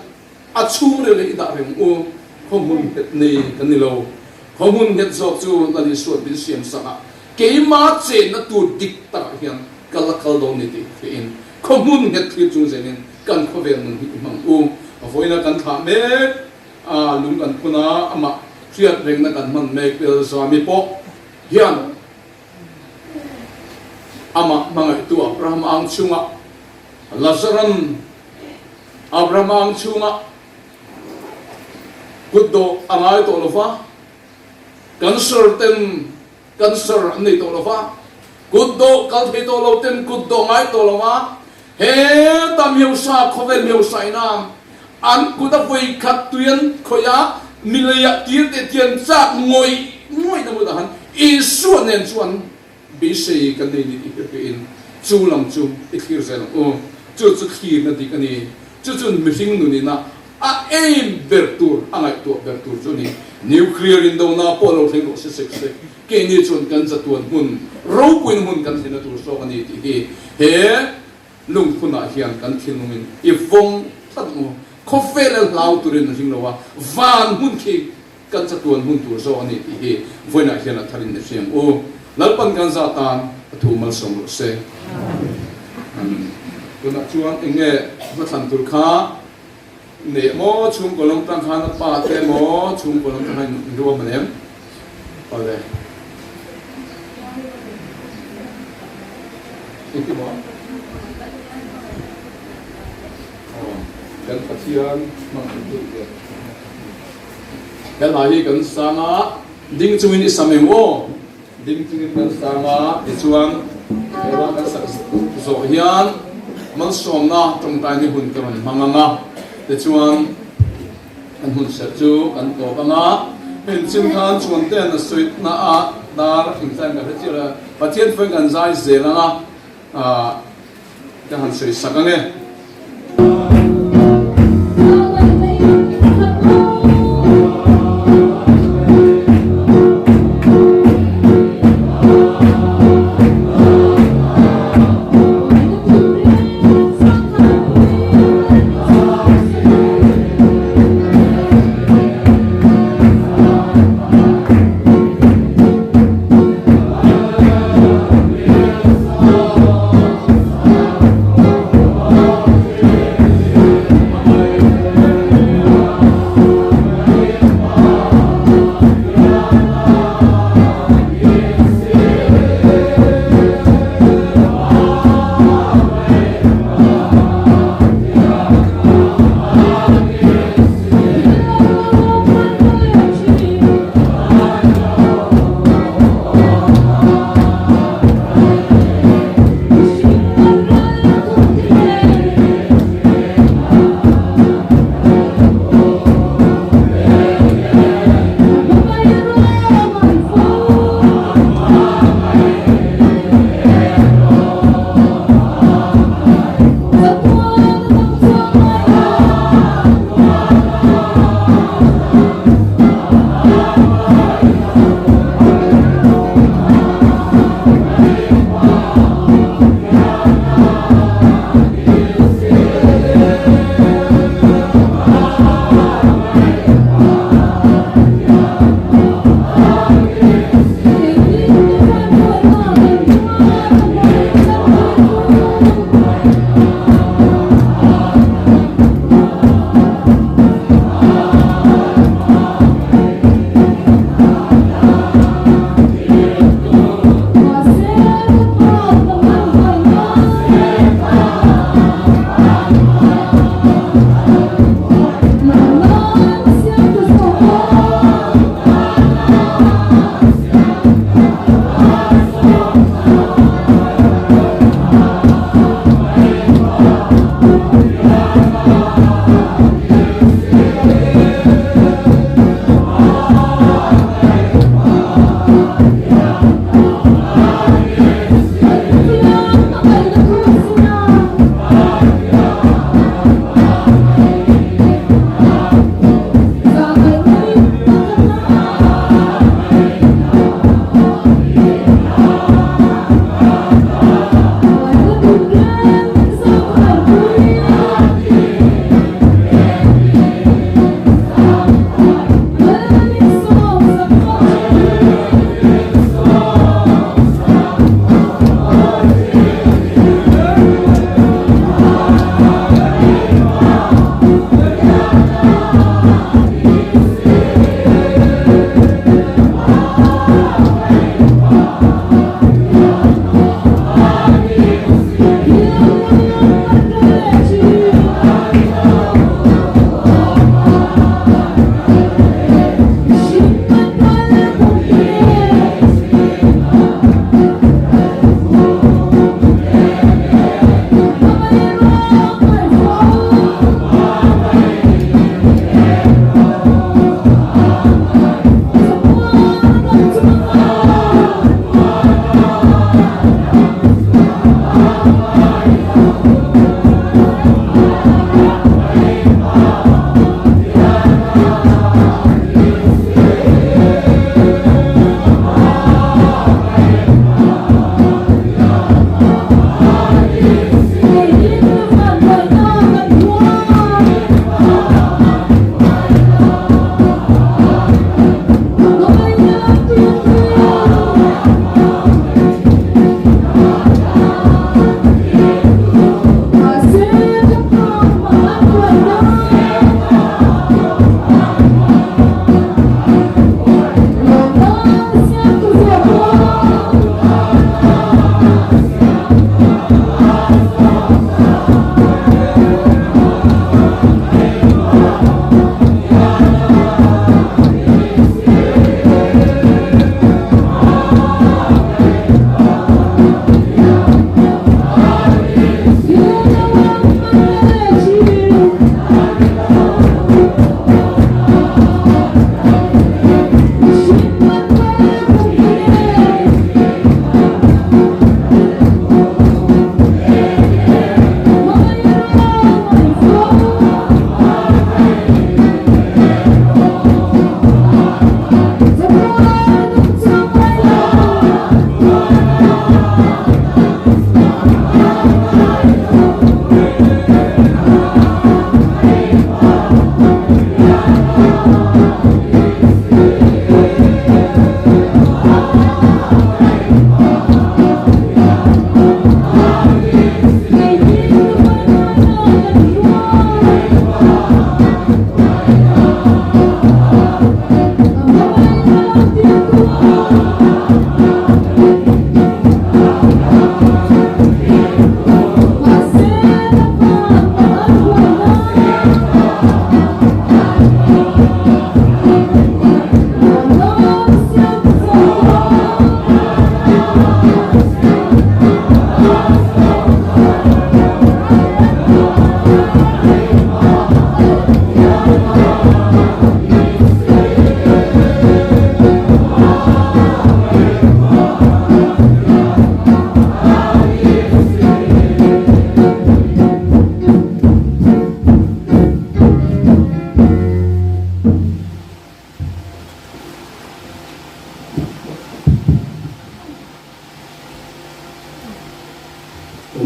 A chhungril hi i dah reng u, khaw hmun nghet nei kan ni lo. Khaw hmun nghet zawk chu Lal Isuan min siam sak a, keima chenna tur dik takah hian ka la kal dawn ni tih hriain khaw hmun nghet thlir chung zelin kan khawvel nun hi i hmang u. A vawiina kan thlah mek a, lung kan phun a, amah hriat rengna kan hman mek tel Zami pawh hian amah hmangaihtu Abraham ang chungah Lazaran Abraham ang chhungah kut dawh a ngai tawh lo va, cancer ten cancer an nei tawh lo va, kut dawh kal thei tawh lo ten kut dawh ngai tawh lo va, heta miosa khawvel miosa ina an kut a vawi khat tui an khawih a, mileiah tir teh tian chak ngawih ngawih na hmunah han Isua nen chuan Beisei kan nei ni tih hriatpiahin chu lam chu i thlir zel ang u. Chu chu thlirna dik a ni. Chu chu mihring nunina a aim ber tur, a ngaihtuah ber tur chu a ni. Nuclear indona pawh lo thleng rawh se sek sek. Keini chuan kan zatuan hmun, ropuina hmun kan thlenna tur zawk a ni tih hi he lungphunah hian kan thinlungin i vawng tlat ang u. Khawvel a hlau turin a hring lo a, van hmun khi Kan chatuan hun tur zawk a ni tih hi vawiinah hian a tharin i hriam u. Lalpan kan za tan a thu malsawm rawh se. Amen. Tunah chuan eng nge hma thlan tur kha nei maw chhungkaw lam tang khan a pa te maw chhungkaw lam tang khan in ruam a nem? Awle. Engti maw? Aw, kan Pathian hmangaih tu te. He hla hi kan sang a, ding chungin i sam eng aw? Ding chungin kan sang a, tichuan he hla kan sak zawh hian malsawmna tawngtaina hun ka rawn hmang ang a, tichuan kan hun serh chu kan tawp ang a. Hei chin khan Chuantean a sawi na a dar engzai ka hre chiah lo a, Pathian pawhin kan zai zel ang a, ka han sawi sak ang e.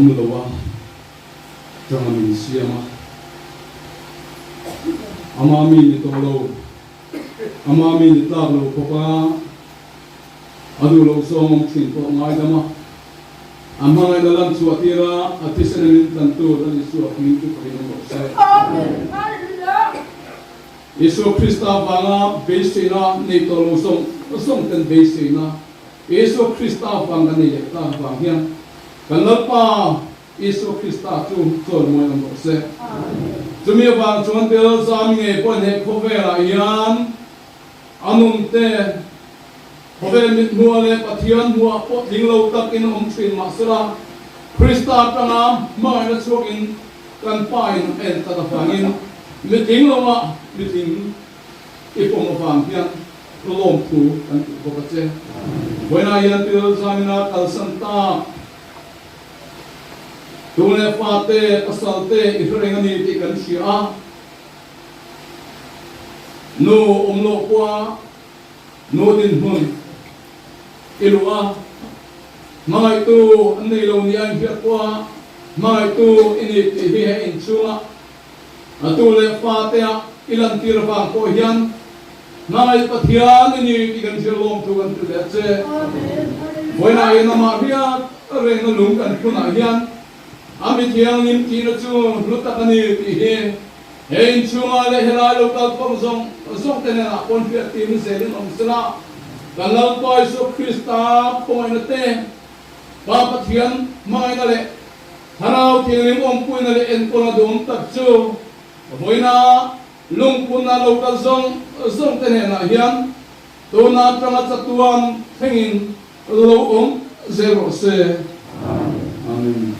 Awm lo a, tanga min siam a. Ama mi ni tawh lo, ama mi ni tlak lo khawp a, a duh loh zawng awm thin pawh ngaidam a. A hmangaihna lan chhuah tir a, a thisen a min tlan tur a Isua hming chu ka rinawm rawh se. Isua Krista vanga beiseina nei tawh lo zawng zawng ten beiseina Isua Krista vang kan nei leh ta vang hian kan Lalpa Isua Krista chu chawimawi awm rawh se. Chumi avang chuan Belzami ngei pawhin he khawvelah hian a nunte khawvel mithmuah leh Pathian hmuah pawh tling lo takin a awm thin mahsela Krista atanga hmangaihna chhuakin kan Pa in a en tlat avangin mitling loah mitling i pawm avang hian lawmthu kan tih bawk a che. Vawiinah hian Belzamina kalsan tak. Tu leh fate, pasal te i hre reng a ni tih kan hria a. Nu awm loh pawha nu dinhmun i luh a, hmangaihtu an nei lo nia inhriat pawha hmangaihtu i ni tih hi he inchhunga a tu leh fatea i lantir avang pawh hian hmangaih Pathian i ni tih kan hria lawmthu kan hrilh leh a che. Vawiinah hian amah hriat rengna lung kan phunah hian a mi thianghlim tihna chu hlu tak a ni tih hi he inchhungah leh helai lo kalkhawm zawng zawng te hnenah pawn hriattirna zelin awm sela, kan Lalpa Isua Krista khawngaihna te, Pa Pathian hmangaihna leh Thlarau Thianghlim awmpuina leh enkawlna duhawm tak chu vawiina lungpunna lo kal zawng zawng te hnenah hian tuna atanga chatuan thlengin lo awm zel rawh se. Amen.